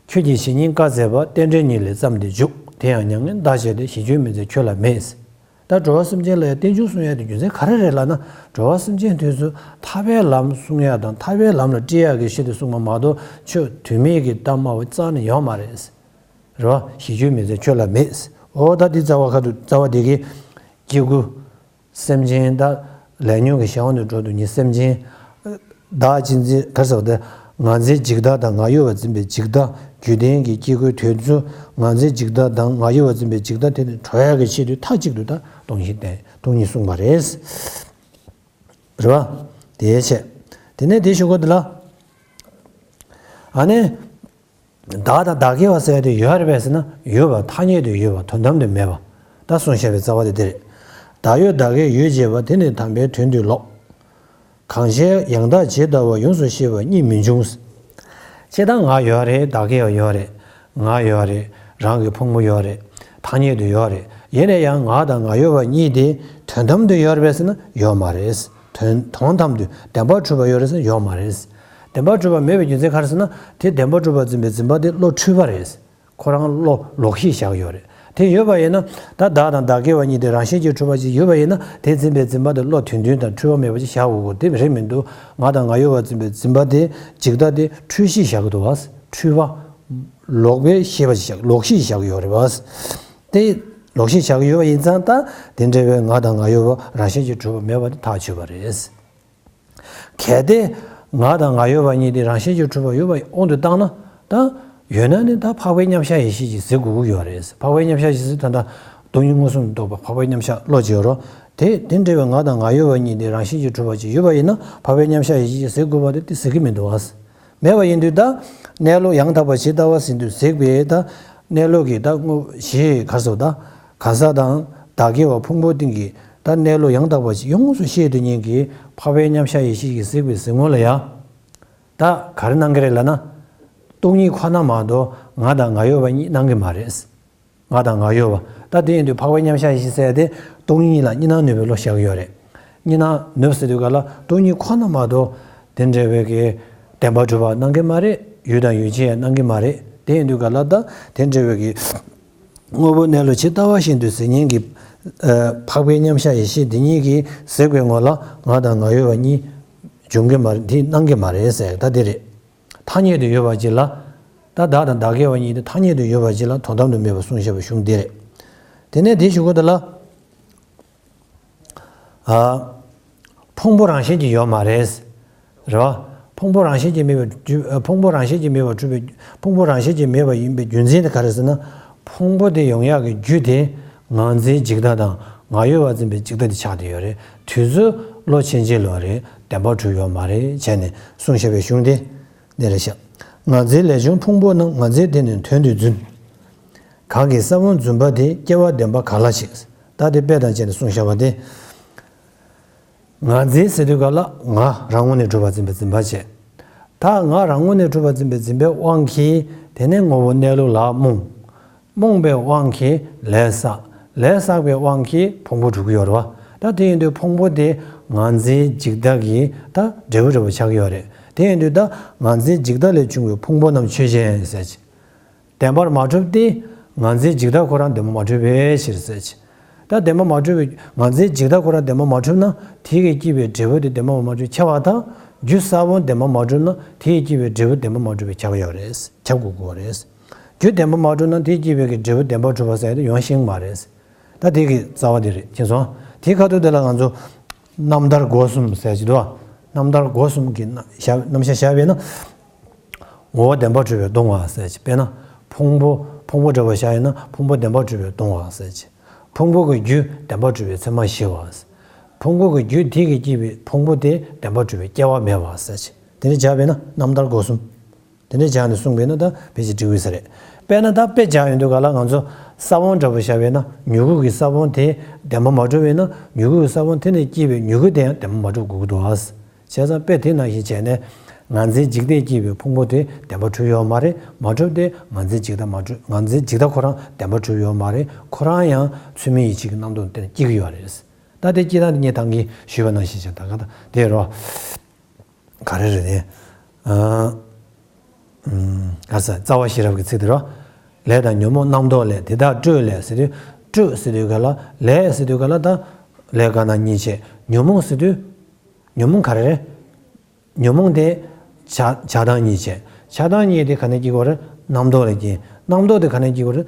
ཁྱོད་ཀྱི་བཤེས་གཉེན་བཀའ་སྩལ་པ། རྟེན་འབྲེལ་ཉིད་ལས་བརྩམས་ཏེ་འཇུག་དེ་ཡང་མྱ་ངན་འདའ་བྱས་ཏེ། ཞི་ཁྱོད་མི་འཛད་ཁྱོད་ལ་མེད། ད་འགྲོ་བ་སེམས་ཅན་ལ་ཡང་རྟེན་འབྱུང་གསུང་ཡ་དེ་རྒྱུ་མཚན་ག་རེ་རེད་ལབ་ན། འགྲོ་བ་སེམས་ཅན་དེ་ཚོ་ཐར་པའི་ལམ་གསུང་ཡ་དང་ཐར་པའི་ལམ་ལ་བཀྲི་ཡ་གི་ཆེད་དུ་གསུངས་པ་མ་གཏོགས་ཆོས་དོན་མེད་ཀྱི་གཏམ་སྨྲ་བ་རྩ་ནས་ཡོད་མ་རེད། རེད་བ། ཞི་ཁྱོད་མི་འཛད་ཁྱོད་ལ་མེད། འོ་ད་འདི་རྩ་བ་ཁ་ཐུག་རྩ་བ་དེ་གི་སྐྱེ་དགུ། སེམས་ཅན་དང་ལས་ཉོན་གྱི་གཞན་དབང་དུ་འགྲོ་འདུག་ཉིད་སེམས་ཅན། བདག་གཅེས་འཛིན་ག་རེ་ཟེར་བ་དེ། ངར་འཛིན་འཇིག་ལྟ་དང་ངར་གཡོ་བ་འཛིན་པའི་འཇིག་ལྟ་རྒྱུད་ལྡན་གྱི་སྐྱེ་དགུའི་དོན་ཚུལ་ངར་འཛིན་འཇིག་ལྟ་དང་ངར་གཡོ་བ་འཛིན་པའི་འཇིག་ལྟ་དེ་ནི་གྲོལ་ཡག་གི་ཆེད་དུ་མཐའ་གཅིག་ཏུ་ད་སྟོང་ཉིད་བསྟན་སྟོང་ཉིད་གསུངས་པ་རེད། རེད་བ། དེའི་ཆེད། དེ་ནས་དེ་ཞུ་གོ་འདི་ལ། ཨ་ནི། བདག་དང་བདག་གི་བ་ཟེར་ཡ་དེ་ཡོད་རེད་པས་ཟེར་ན་ཡོད་པ་ཐ་སྙད་དུ་ཡོད་པ་དོན་དམ་དུ་མེད་པ། ད་གསུངས་བཞག་པའི་རྩ་བ་དེ་དེ་རེད། བདག་ཡོད་བདག་གིས་ཡོད་ཅེས་པ་དེ་ནི་དམ་པའི་དོན་དུ་ལོག་གང་ཕྱིར་ཡང་དག་ཇི་ལྟ་བར་ཡོངས་སུ་ཤེས་པ་གཉིས་མི་འབྱུང་། ཅེས་དང་ང་ཡོད་རེད། བདག་གི་བ་ཡོད་རེད། ང་ཡོད་རེད། རང་གི་ཕུང་པོ་ཡོད་རེད། ཐ་སྙད་དུ་ཡོད་རེད། ཡིན་ན་ཡང་ང་དང་ང་ཡོད་པ་གཉིས་དེ་དོན་དམ་དུ་ཡོད་རེད་ཟེར་ན་ཡོད་མ་རེད། དོན་དོན་དམ་དུ་བདེན་པར་གྲུབ་པ་ཡོད་རེད་ཟེར་ན་ཡོད་མ་རེད། བདེན་པར་གྲུབ་པ་མེད་པའི་རྒྱུ་མཚན་ག་རེ་ཟེར་ན། དེ་བདེན་པར་གྲུབ་པ་འཛིན་པའི་འཛིན་པ་དེ་བློ་འཁྲུལ་པ་རེད། ཁོ་རང་བློ་ལོག་ཤེས་བཞག་ཡོད་རེད། དེ་ཡོད་པ་ཡིན་ན་ད་བདག་དང་བདག་གི་བ་གཉིས་དེ་རང་བཞིན་གྱིས་གྲུབ་པ་ཅིག་ཡོད་པ་ཡིན་ན། དེ་འཛིན་པའི་འཛིན་པ་དེ་བློ་དོན་མཐུན་དང་འཁྲུལ་པ་མེད་པ་ཅིག་བཞག་དགོས་དགོས་དེ་རེད་མི་འདུག་ང་དང་ང་ཡོད་པ་འཛིན་པའི་འཛིན་པ་དེ་འཇིག་ལྟ་དེ་འཁྲུལ་ཤེས་བཞག་གི་འདུག་བ། འཁྲུལ་པ། ལོག་པའི་ཤེས་པ་ཅིག་བཞག་ལོག་ཤེས་བཞག་གི་ཡོད་རེད་བ། དེ་ལོག་ཤེས་བཞག་གི་ཡོད་པ་ཡིན་ཙང་ད་དེ་འདྲ་བའི་ང་དང་ང་ཡོད་པ་རང་བཞིན་གྱིས་གྲུབ་པ་མེད་པ་དེ་ཐག་ཆོད་པ་རེད། གལ་ཏེ་ང་དང་ང་ཡོད་པ་གཉིས་དེ་རང་བཞིན་གྱིས་གྲུབ་པ་ཡོད་པ་དབང་དུ་བཏང་ན་ད་ཡོད་ན་ནི་ད་འཕགས་པའི་མཉམ་གཞག་ཡེ་ཤེས་ཀྱིས་ཟེར་དགོས་ཀྱི་ཡོད་རེད། འཕགས་པའི་མཉམ་གཞག་ཡེ་ཤེས་ད་ལྟ་སྟོང་ཉིད་མངོན་སུམ་རྟོགས་པ་འཕགས་པའི་མཉམ་གཞག་བློ་ཅིག་ཡོད་རོ། དེ་དེ་འདྲ་བའི་ང་དང་ང་ཡོད་པ་གཉིས་དེ་རང་བཞིན་གྱིས་གྲུབ་པ་ཅིག་ཡོད་པ་ཡིན་ན་འཕགས་པའི་མཉམ་གཞག་ཡེ་ཤེས་ཀྱིས་ཟེར་དགོས་པ་དེ་དེ་ཟེར་གྱི་མི་འདུག་བ། མེད་པ་ཡིན་དུས་ད་གནས་ལུགས་ཡང་དག་པ་ཇི་ལྟ་བ་ཟེར་དུས་ཟེར་བའི་ད་གནས་ལུགས་ཀྱི་ད་དངོས་གཞི་ག་རེ་ཟེར་ད་གང་ཟག་དང་བདག་གི་བ་ཕུང་པོ་སྟེང་གི་ད་གནས་ལུགས་ཡང་དག་པ་ཅིག་ཡོངས་སུ་ཤེས་དུས་ཉིད་ཀྱི་འཕགས་པའི་མཉམ་གཞག་ཡེ་ཤེས་ཀྱིས་གཟིགས་པའི་གཟིགས་ངོ་ལ་ཡང་། ད་ག་རེ་གནང་གི་རེད་ལབ་ན། སྟོང་ཉིད་ཁོ་ན་མ་གཏོགས་ང་དང་ང་ཡོད་པ་གཉིས་གནང་གི་མ་རེད། ང་དང་ང་ཡོད་པ་ད་དེ་ཡིན་དུས་འཕགས་པའི་མཉམ་གཞག་ཡེ་ཤེས་ཟེར་ཡ་དེ་སྟོང་ཉིད་ལ་གཉིས་སྣང་ནུས་པའི་བློ་བཞག་གི་ཡོད་རེད། གཉིས་སྣང་ནུས་ཟེར་དུས་ག་ལ་སྟོང་ཉིད་ཁོ་ན་མ་གཏོགས་དེ་འདྲ་བའི་གི་བདེན་པར་གྲུབ་པ་གནང་གི་མ་རེད། ཡུལ་དང་ཡུལ་ཅན་ཡང་གནང་གི་མ་རེད། དེ་ཡིན་དུས་ག་ལ་ད་དེ་འདྲ་བའི་གི་དངོས་པོ་གནས་ལུགས་ཇི་ལྟ་བ་བཞིན་དུ་གཟིགས་ཉིད་ཀྱི་ཨ་འཕགས་པའི་མཉམ་གཞག་ཡེ་ཤེས་འདི་ཉིད་ཀྱིས་གཟིགས་པའི་ངོ་ལ་ང་དང་ང་ཡོད་པ་གཉིས་འབྱུང་གི་མ་རེད། འདི་གནང་གི་མ་རེད་ཟེར་ད་འདི་རེད། ཐ་སྙད་དུ་ཡོད་པ་ཅིག་ལ། ད་བདག་དང་བདག་གི་བ་གཉིས་དེ་ཐ་སྙད་དུ་ཡོད་པ་ཅིག་ལ་དོན་དམ་དུ་མེད་པར་གསུངས་བཞག་པའི་གཞུང་འདི་རེད། དེ་ནས་དེའི་གཞུག་གུ་དེ་ལ། ཨ། ཕུང་པོ་རང་བཞིན་གྱིས་ཡོད་མ་རེད། རེད་བ། ཕུང་པོ་རང་བཞིན་གྱིས་མེད་པའི་རྒྱུ་ཨ་ཕུང་པོ་རང་བཞིན་གྱིས་མེད་པར་གྲུབ་པའི་ཕུང་པོ་རང་བཞིན་གྱིས་མེད་པ་ཡིན་པའི་རྒྱུ་མཚན་དེ་ག་རེ་ཟེར་ན། ཕུང་པོ་དེ་ཡོང་ཡག་གི་རྒྱུ་དེ་ང་འཛིན་འཇིག་ལྟ་དང་ང་ཡོད་པ་འཛིན་པའི་འཇིག་ལྟ་དེ་ཆགས་བསྡད་ཡོད་རེད། དུས་ཚོད་བློ་ཕྱིན་ཅི་ལོག་རེད། བདེན་པར་གྲུབ་ཡོད་མ་རེད་བྱས་ནས་གསུངས་བཞག་པའི་གཞུང་དེ། འདི་རེད་ཤག་ང་འཛིན་ལས་བྱུང་ཕུང་པོ་རྣམས་ང་འཛིན་དེ་ནི་དོན་དུ་རྫུན། གང་གིས་ས་བོན་རྫུན་པ་དེ་སྐྱེ་བ་བདེན་པ་ག་ལ་ཞིག་ད་དེ་དཔེ་དང་བཅས་ནས་གསུངས་བཞག་པ་དེ། ང་འཛིན་ཟེར་དུས་ག་ལ་ང་རང་ངོས་ནས་གྲུབ་པ་འཛིན་པའི་འཛིན་པ་བྱས། ད་ང་རང་ངོས་ནས་གྲུབ་པ་འཛིན་པའི་འཛིན་པའི་དབང་གིས་དེ་ནས་དངོས་པོ་གནས་ལུགས་ལ་རྨོངས། རྨོངས་པའི་དབང་གིས་ལས་བསགས། ལས་བསགས་པའི་དབང་གིས་ཕུང་པོ་གྲུབ་ཀྱི་ཡོད་རེད་བ། ད་དེ་ཡིན་དུས་ཕུང་པོ་དེ་ང་འཛིན་འཇིག་ལྟ་གི་ད་འབྲས་བུ་འདྲ་བོ་ཆགས་ཀྱི་ཡོད་རེད། དེ་ཡིན་དུས་ད་ང་འཛིན་འཇིག་ལྟ་ལས་བྱུང་བའི་ཕུང་པོ་རྣམས་ཆོས་ཅན་ཟེར་གྱི། བདེན་པར་མ་གྲུབ་སྟེ། ང་འཛིན་འཇིག་ལྟ་ཁོ་རང་བདེན་པར་མ་གྲུབ་པའི་ཕྱིར་ཟེར་གྱི། ད་བདེན་པར་མ་གྲུབ་པའི་ང་འཛིན་འཇིག་ལྟ་ཁོ་རང་བདེན་པར་མ་གྲུབ་ན་དེ་གིས་སྐྱེས་པའི་འབྲས་བུ་དེ་བདེན་པར་མ་གྲུབ་ཁྱབ་པ་དང་། རྒྱུ་ས་བོན་བདེན་པར་མ་གྲུབ་ན་དེ་གིས་སྐྱེས་པའི་འབྲས་བུ་བདེན་པར་མ་གྲུབ་པའི་ཁྱབ་ཡོད་རེད། ཁྱབ་དགོས་ཀྱི་ཡོད་རེད། རྒྱུ་བདེན་པར་མ་གྲུབ་ན་དེས་སྐྱེས་པའི་གི་འབྲས་བུ་བདེན་པར་གྲུབ་པ་ཟེར་ཡ་དེ་ཡོང་ཤེས་མ་རེད། ད་དེ་གི་རྩ་བ་དེ་རེད་མཁྱེན་སོང་། དེའི་ཁ་ཐུག་དེ་ལ་ང་ཚོ་རྣམ་ཐར་སྒོ་གསུམ་ཟེར་གྱི་འདུག་རྣམ་ཐར་སྒོ་གསུམ་གྱི་རྣམ་བཞག་རྣམ་གཞག་བཞག་པས་ན། ངོ་བོ་བདེན་པར་གྲུབ་པས་སྟོང་བ་ཟེར་གྱི། དཔེར་ན། ཕུང་པོ་ཕུང་པོ་འདྲ་བོ་བཞག་ཡིན་ན་ཕུང་པོ་བདེན་པར་གྲུབ་པས་སྟོང་བ་ཟེར་གྱི། ཕུང་པོ་གི་རྒྱུ་བདེན་པར་གྲུབ་པས་ཚད་མར་ཞི་བ། ཕུང་པོ་གི་རྒྱུ་དེ་གིས་སྐྱེས་པའི་ཕུང་པོ་དེ་བདེན་པར་གྲུབ་པས་སྐྱེ་བ་མེད་པ་ཟེར་གྱི། དེ་འདྲ་བྱས་པས་ན་རྣམ་ཐར་སྒོ་གསུམ། དེ་འདྲ་བྱས་ནས་གསུངས་པས་ན་ད་ཕལ་ཆེར་འགྲིག་གི་ས་རེད། དཔེར་ན་ད་དཔེ་བཞག་ཡོང་དུས་ག་ལ་ང་ཚོ་ས་བོན་འདྲ་བོ་བཞག་པས་ན་མྱུ་གུ་གི་ས་བོན་དེ་བདེན་པར་མ་གྲུབ་པས་ན་མྱུ་གུ་གི་ས་བོན་དེ་ནས་སྐྱེས་པའི་མྱུ་གུ་དེ་ཡང་བདེན་པར་མ་གྲུབ་དགོས་ཀྱི་འདུག་ཨ། བྱས་ཙང་དཔེ་དེ་ནང་བཞིན་བྱས་ནས་ང་འཛིན་འཇིག་ལྟས་སྐྱེས་པའི་ཕུང་པོ་དེ་བདེན་པར་གྲུབ་ཡོད་མ་རེད། མ་གྲུབ་སྟེ་ང་འཛིན་འཇིག་ལྟ་མ་གྲུབ། ང་འཛིན་འཇིག་ལྟ་ཁོ་རང་བདེན་པར་གྲུབ་ཡོད་མ་རེད། ཁོ་རང་ཡང་ཚུལ་མིན་ཡིད་བྱེད་ཀྱི་རྣམ་རྟོག་དེ་ནས་སྐྱེ་གི་ཡོད་རེད། ད་དེ་སྐྱེ་སྟངས་དེ་ངས་ད་གིན་ཞུས་པ་ནང་བཞིན་བྱས་ད་ག་ད་དེ་རོ། ག་རེ་རེད་དེ། ཨ། ཨུམ། ག་ས་རྩ་བ་ཤེས་རབ་ཀྱི་ཚིག་དེ་རོ། ལས་དང་ཉོན་མོངས་རྣམ་རྟོག་ལས་དེ་དག་སྤྲོས་ལས་ཟེར་དུས། སྤྲོས་ཟེར་དུས་ག་ལ་ལས་ཟེར་དུས་ག་ལ་ད་ལས་དགག་རྣམ་གཉིས་བྱས། ཉོན་མོངས་ཟེར་དུས། ཉོན་མོངས་ག་རེ་རེད། ཉོན་མོངས་དེ་བྱ་བྱ་བཏང་གཉིས་བྱས། བྱ་བཏང་གཉིས་དེ་ག་ནས་སྐྱེ་གི་ཡོད་རེད། རྣམ་རྟོག་ལས་སྐྱེ། རྣམ་རྟོག་དེ་ག་ནས་སྐྱེ་གི་ཡོད་རེད།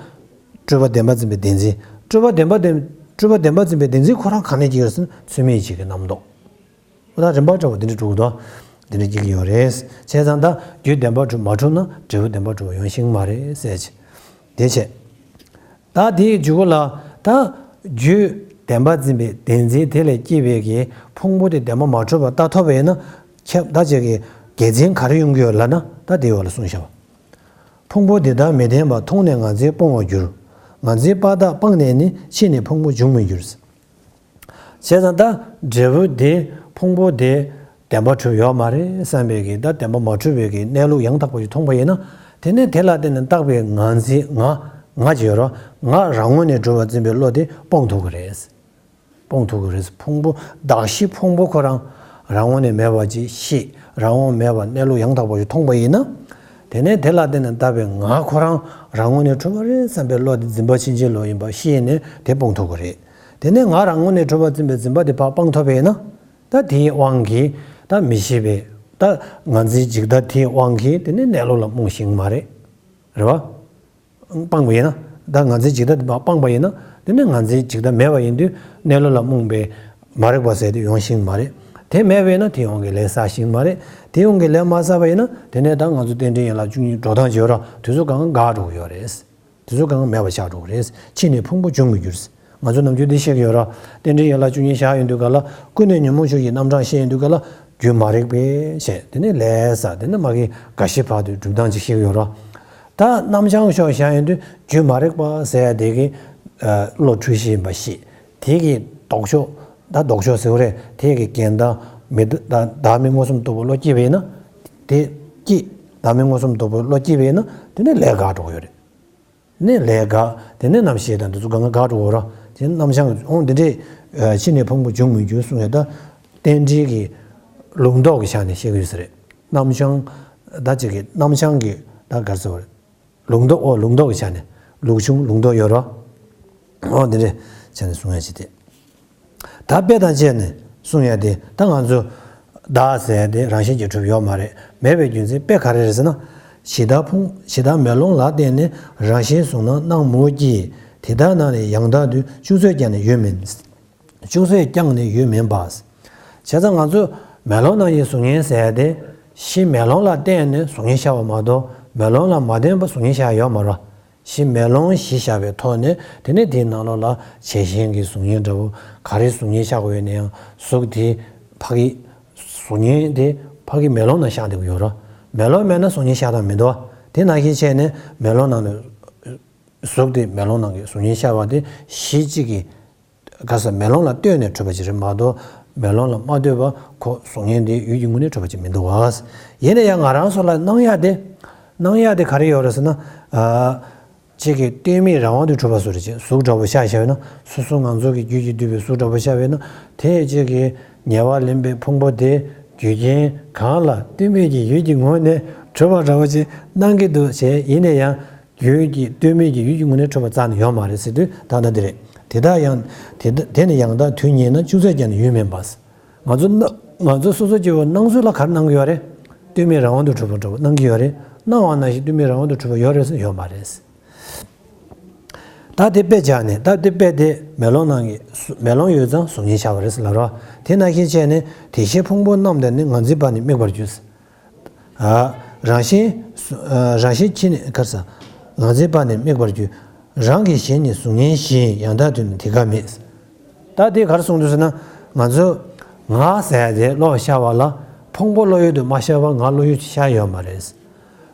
སྤྲོས་པ་བདེན་པ་འཛིན་པའི་བདེན་འཛིན། སྤྲོས་པ་བདེན་པ་བདེན་སྤྲོས་པ་བདེན་པ་འཛིན་པའི་བདེན་འཛིན་ཁོ་རང་ག་ནས་སྐྱེ་གི་ཡོད་རེད་ཟེར་ན་ཚུལ་མིན་ཡིད་བྱེད་ཀྱི་རྣམ་རྟོག་འོ་ད་རིམ་པ་འདྲ་བོ་འདི་འདྲ་འགྲོ་གི་འདུག་འདི་འདྲ་སྐྱེ་གི་ཡོད་རེད། བྱས་ཙང་ད་རྒྱུ་བདེན་པར་གྲུབ་མ་གྲུབ་ན་འབྲས་བུ་བདེན་པར་གྲུབ་པ་ཡོང་ཤེས་ཀྱི་མ་རེད་ཟེར་གྱི། དེ་བྱས། ད་དེའི་མཇུག་ལ་ད་རྒྱུ་བདེན་པར་འཛིན་པའི་བདེན་འཛིན་དེ་ལས་སྐྱེས་པའི་གི་ཕུང་པོ་དེ་བདེན་པར་མ་གྲུབ་པར་ལྟ་ཐུབ་པ་ཡིན་ན་ཁྱབ་ད་ཅིག་གི་དགེ་མཚན་ག་རེ་ཡོང་གི་ཡོད་ལབ་ན་ད་དེའི་འོག་ལ་གསུངས་བཞག་པ། ཕུང་པོ་དེ་དག་མི་བདེན་པ་མཐོང་ནས་ང་འཛིན་སྤོང་བར་འགྱུར། ང་འཛིན་པ་དག་སྤངས་ནས་ནི་ཕྱིས་ནས་ཕུང་པོ་འབྱུང་མི་འགྱུར། བྱས་ཙང་ད་འབྲས་བུ་དེ་ཕུང་པོ་དེ་བདེན་པར་གྲུབ་ཡོད་མ་རེད་བསམ་པའི་གི་ད་བདེན་པར་མ་གྲུབ་པའི་གི་གནས་ལུགས་ཡང་དག་པ་ཞིག་མཐོང་པ་ཡིན་ན། དེ་ནས་དེ་ལ་བརྟེན་ནས་བཏགས་པའི་ང་འཛིན་ང་ ང་ཅི་ཡོད་རོ། ང་རང་ངོས་ནས་གྲུབ་པར་འཛིན་པའི་བློ་དེ་སྤོང་ཐུབ་ཀྱི་རེད། སྤོང་ཐུབ་ཀྱི་རེད། ཕུང་པོ་གདགས་གཞི་ཕུང་པོ་ཁོ་རང་རང་ངོས་ནས་མེད་པ་ཅིག་ཤེས། རང་དབང་མེད་པ་གནས་ལུགས་ཡང་དག་པ་ཞིག་མཐོང་པ་ཡིན་ན། དེ་ནས་དེ་ལ་བརྟེན་ནས་བཏགས་པའི་ང་ཁོ་རང་རང་ངོས་ནས་གྲུབ་པ་རེད་བསམ་པའི་བློ་དེ་འཛིན་པ་ཕྱིན་ཅི་ལོག་ཡིན་པ་ཤེས་ནས་དེ་སྤོང་ཐུབ་ཀྱི་རེད། དེ་ནས་ང་རང་ངོས་ནས་གྲུབ་པར་འཛིན་པའི་འཛིན་པ་དེ་ཕར་སྤང་ཐུབ་པ་ཡིན་ན། ད་དེའི་དབང་གིས་ད་མི་ཤེས་པའི་ད་ངར་འཛིན་འཇིག་ལྟ་དེའི་དབང་གིས་དེ་ནས་གནས་ལུགས་ལ་རྨོངས་ཤིང་མ་རེད། རེད་བ། སྤངས་པ་ཡིན་ན། ད་ངར་འཛིན་འཇིག་ལྟ་དེ་མ་སྤངས་པ་ཡིན་ན། དེ་ནི་ངར་འཛིན་འཇིག་ལྟ་མེད་པ་ཡིན་དུས་གནས་ལུགས་ལ་རྨོངས་པའི་མ་རིག་པ་ཟེར་དེ་ཡོང་ཤིང་མ་རེད། དེ་མེད་པས་ན་དེའི་དབང་གིས་ལས་བསགས་ཤིང་མ་རེད། དེའི་དབང་གིས་ལས་མ་བསགས་པ་ཡིན་ན། དེ་ནས་ད་ང་ཚོ་རྟེན་འབྲེལ་ཡན་ལག་བཅུ་གཉིས་འགྲོ་སྟངས་བྱེད་ར་དུས་ཚོད་གང་འགག་འགྲོ་གི་ཡོད་རེད། དུས་ཚོད་གང་མེད་པ་ཆགས་འགྲོ་གི་རེད། ཕྱི་ནས་ཕུང་པོ་འབྱུང་མི་འགྱུར། ང་ཚོ་ནམ་རྒྱུན་འདི་བཤད་ཀྱི་ཡོད་ར། རྟེན་འབྲེལ་ཡན་ལག་བཅུ་གཉིས་བཞག་ཡོང་དུས་ག་ལ། ཀུན་ནས་ཉོན་མོངས་ཕྱོགས་ཀྱི་རྣམ་གྲངས་བཤད་ཡོང་དུས་ག་ལ། རྒྱུ་མ་རིག་པས་བཤད། དེ་ནས་ལས་བསགས། དེ་ནས་མ་གི་རྒ་ཤི་བར་དུ་སྒྲུབ་སྟངས་ཅིག་བཤད་ཀྱི་ཡོད་ར། ད་རྣམ་བྱང་ཕྱོགས་བཞག་ཡོང་དུས་རྒྱུ་མ་རིག་པ་ཟེར་ཡ་དེ་གི་བློ་འཁྲུལ་གཞི་ཡིན་པ་ཤེས། དེ་གི་ལྡོག་ཕྱོགས། ད་ལྡོག་ཕྱོགས་ཟེར་བ་རེད། དེ་གི་འགལ་ཟླ་མི་བདག་མེད་མངོན་སུམ་རྟོགས་པའི་བློ་སྐྱེས་པ་ཡིན་ན། དེ་སྐྱེས། བདག་མེད་མངོན་སུམ་རྟོགས་པའི་བློ་སྐྱེས་པ་ཡིན་ན། དེ་ནས་ལས་འགག་འགྲོ་གི་ཡོད་རེད། ནས་ལས་འགག། དེ་ནས་རྣམ་ཤེས་དང་འདི་ཚོ་གང་ག་འགག་འགྲོ་གི་ཡོད་ར། དེ་རྣམ་བྱང་གི་དབང་འདི་འདྲས་ཕྱི་ནས་ཕུང་པོ་འབྱུང་མི་འགྱུར་གསུང་ཡ་ད། རྟེན་འབྲེལ་གྱི་ལུགས་ལྡོག་གི་ཆ་ནས་བཤད་ཀྱི་ཡོད་ས་རེད། རྣམ་བྱང་། ད་ཅིག་གི་རྣམ་བྱང་གི་ད་ག་རེ་ཟེར་བ་རེད། ལུགས་ལྡོག་ཨོ་ལུགས་ལྡོག་གི་ཆ་ནས། ལུགས་ཆུང་ལུགས་ལྡོག་ཡོད་ར། ཨོ་འདི་འདྲས་ཆ་ནས་གསུང་ཡ་ཅིག་དེ། ད་དཔེ་དང་བཅས་ནས་གསུང་ཡ་དེ། ད་ང་ཚོ་བདག་ཟེར་ཡ་དེ་རང་བཞིན་གྱིས་གྲུབ་ཡོད་མ་རེད། མེད་པའི་རྒྱུ་མཚན་དཔེ་ག་རེ་རེད་ཟེར་ན། ཇི་ལྟར་ཕུང་ཇི་ལྟར་མེ་ལོང་ལ་བརྟེན་ནས་རང་བཞིན་གཟུགས་སྣང་སྣང་མུན་སྐྱེས། དེ་ལྟར་སྣང་ནས་ཡང་དག་དུས། ཅུང་ཟད་ཀྱང་ནི་ཡུལ་མིན། ཅུང་ཟད་ཀྱང་ནི་ཡུལ་མིན་པ། བྱས་ཙང་ང་ཚོ་མེ་ལོང་ནང་གི་གཟུགས་བརྙན་ཟེར་ཡ་དེ། གཞི་མེ་ལོང་ལ་བརྟེན་ནས་གཟུགས་བརྙན་ཤར་བ་མ་གཏོགས་མེ་ལོང་ལ་མ་བརྟེན་པར་གཟུགས་བརྙན་ཤར་ཡོད་མ་རེད། གཞི་མེ་ལོང་གཞི་བཞག་པའི་ཐོག་ནས། དེ་ནས་དེའི་ནང་ལོགས་ལ་བྱད་བཞིན་གྱི་གཟུགས་བརྙན་འདྲ་བོ། ག་རེ་གཟུགས་བརྙན་ཤར་དགོས་ཡོད་ན་ཡང་། གཟུགས་དེ་ཕ་གི་གཟུགས་བརྙན་དེ་ཕ་གི་མེ་ལོང་ནང་ཤར་བསྡད་ཀྱི་ཡོད་རེད། མེ་ལོང་མེད་ན་གཟུགས་བརྙན་ཤར་སྟངས་མི་འདུག་བ། དེ་ནང་བཞིན་བྱས་ནས་མེ་ལོང་ནང་ནས་གཟུགས་དེ་མེ་ལོང་ནང་གི་གཟུགས་བརྙན་ཤར་བ་དེ་གཞི་གཅིག་གི་ག་ས་མེ་ལོང་ལ་ལྟོས་ནས་གྲུབ་པ་ཅིག་རེད་མ་གཏོགས། མེ་ལོང་ལ་མ་ལྟོས་པ་ཁོ་གཟུགས་བརྙན་དེ་ཡུལ་གྱི་ངོས་ནས་གྲུབ་པ་ཅིག་མི་འདུག་བ། ཡིན་ན་ཡང་ང་རང་ཚོ་ལ་སྣང་ཡ་དེ། སྣང་ཡ་དེ་ག་རེ་ཡོད་རེད་ཟེར་ན། ཨ། གཅིག་གི་ལྟོས་མེད་རང་དབང་དུ་གྲུབ་པ་བཟོ་འདྲ་ཅིག་གཟུགས་འདྲ་བོ་ཤར་བཞག་ཡོད་ན། སོ་སོ་ང་ཚོ་གི་རྒྱུད་ཀྱིས་བསྡུས་པའི་གཟུགས་འདྲ་བོ་ཤར་བས་ན། དེ་གཅིག་གི་ཉེ་བར་ལེན་པའི་ཕུང་པོ་དེ་རྒྱུ་རྐྱེན་གང་ལ་ལྟོས་མེད་ཀྱི་ཡུལ་གྱི་ངོས་ནས་གྲུབ་པ་འདྲ་བོ་ཅིག་སྣང་གི་འདུག་བྱས། ཡིན་ན་ཡང་། རྒྱུད་ཀྱི་ལྟོས་མེད་ཀྱི་ཡུལ་གྱི་ངོས་ནས་གྲུབ་པ་རྩ་ནས་ཡོད་མ་རེད་ཟེར་དུས་ད་ལྟ་འདི་རེད། དེ་དག་ཡང་། དེ་དག་དེ་ནི་ཡང་དག་དུས་ཉིད་ན། ཅུང་ཟད་ཀྱང་ནི་ཡུལ་མིན་པ། ང་ཚོ་སྣ་ང་ཚོ་སོ་སོ་སྐྱེ་བོ་སྣང་ཚུལ་ལ་ག་རེ་སྣང་གི་ཡོད་རེད། ལྟོས་མེད་རང་དབང་དུ་གྲུབ་པ་འདྲ་བོ་སྣང་གི་ཡོད་རེད། སྣང་བ་ནང་བཞིན་ལྟོས་མེད་རང་དབང་དུ་གྲུབ་པ་ཡོད་རེད་ཟེར་ཡོད་མ་རེད། ད་དེ་དཔེ་བྱས་ནས། ད་དེ་དཔེ་དེ་མེ་ལོང་ནང་གི་གཟུགས་མེ་ལོང་ཡོད་ཙང་གཟུགས་བརྙན་ཤར་བ་རེད་ཟེར་ལབ་རོགས། དེ་ནང་བཞིན་བྱས་ནས་དེ་བཞིན་ཕུང་པོ་རྣམས་དང་ནི། ངར་འཛིན་པ་ནི་དམིགས་པར་འགྱུར། ཨ། རང་བཞིན། ཨ། རང་བཞིན་གྱིས་ནི་ག་རེ་ཟ། ངར་འཛིན་པ་ནི་དམིགས་པར་འགྱུར། རང་གི་གཞན་ནི་གཟུགས་བརྙན་བཞིན། ཡང་དག་དུས་ནི་དེ་ཀ་མེད། ད་དེ་ག་རེ་གསུངས་འདུག་ཟེར་ན། ང་ཚོ་ང་ཟེར་ཡ་དེ་བློ་ཤར་བ་ལ། ཕུང་པོ་བློ་ཡུལ་དུ་མ་ཤར་བར་ང་བློ་ཡུལ་ཤར་ཡོད་མ་རེད།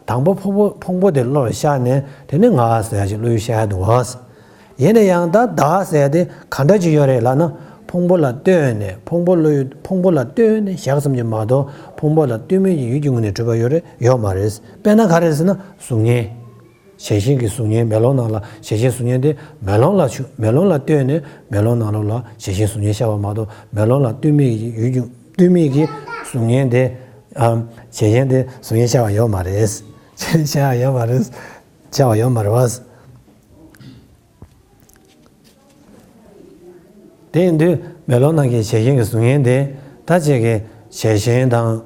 དང་པོ་ཕུང་པོ་ཕུང་པོ་དེ་བློར་ཤར་ནས། དེ་ནས་ང་ཟེར་ཡ་ཞིག་བློ་ཡུལ་ཤར་ཡ་འདུག་བ། ཡིན་ན་ཡང་ད་བདག་ཟེར་ཡ་དེ་ག་འདྲ་ཅིག་ཡོད་རེད་ལབ་ན། ཕུང་པོ་ལ་ལྟོས་ནས། ཕུང་པོ་བློ་ཡུལ་ཕུང་པོ་ལ་ལྟོས་ནས་བཞག་ཙམ་གྱིས་མ་གཏོགས། ཕུང་པོ་ལ་ལྟོས་མེད་ཀྱི་ཡུལ་གྱི་ངོས་ནས་གྲུབ་པ་ཡོད་རེད་ཡོད་མ་རེད། དཔེར་ན་ག་རེ་ཟེར་ན་གཟུགས་བརྙན། བྱད་བཞིན་གྱི་གཟུགས་བརྙན། མེ་ལོང་ནང་ལ་བྱད་བཞིན་གཟུགས་བརྙན་དེ་མེ་ལོང་ལ་ཆུ་མེ་ལོང་ལ་ལྟོས་ནས་མེ་ལོང་ནང་ལོགས་ལ་བྱད་བཞིན་གཟུགས་བརྙན་ཤར་བ་མ་གཏོགས། མེ་ལོང་ལ་ལྟོས་མེད་ཀྱི་ཡུལ་གྱི་ལྟོས་མེད་ཀྱི་གཟུགས་བརྙན་དེ། ཨམ། བྱད་བཞིན་དེ་གཟུགས་བརྙན་ཤར་བ་ཡོད་མ་རེད། ཤར་བ་ཡོད་མ་རེད། ཤར་བ་ཡོད་མ་རེད་བ། དེ་ཡིན་དུས་མེ་ལོང་ནང་གི་བྱད་བཞིན་གྱི་གཟུགས་བརྙན་དེ། ད་ཅིག་གི་བྱད་བཞིན་དང་།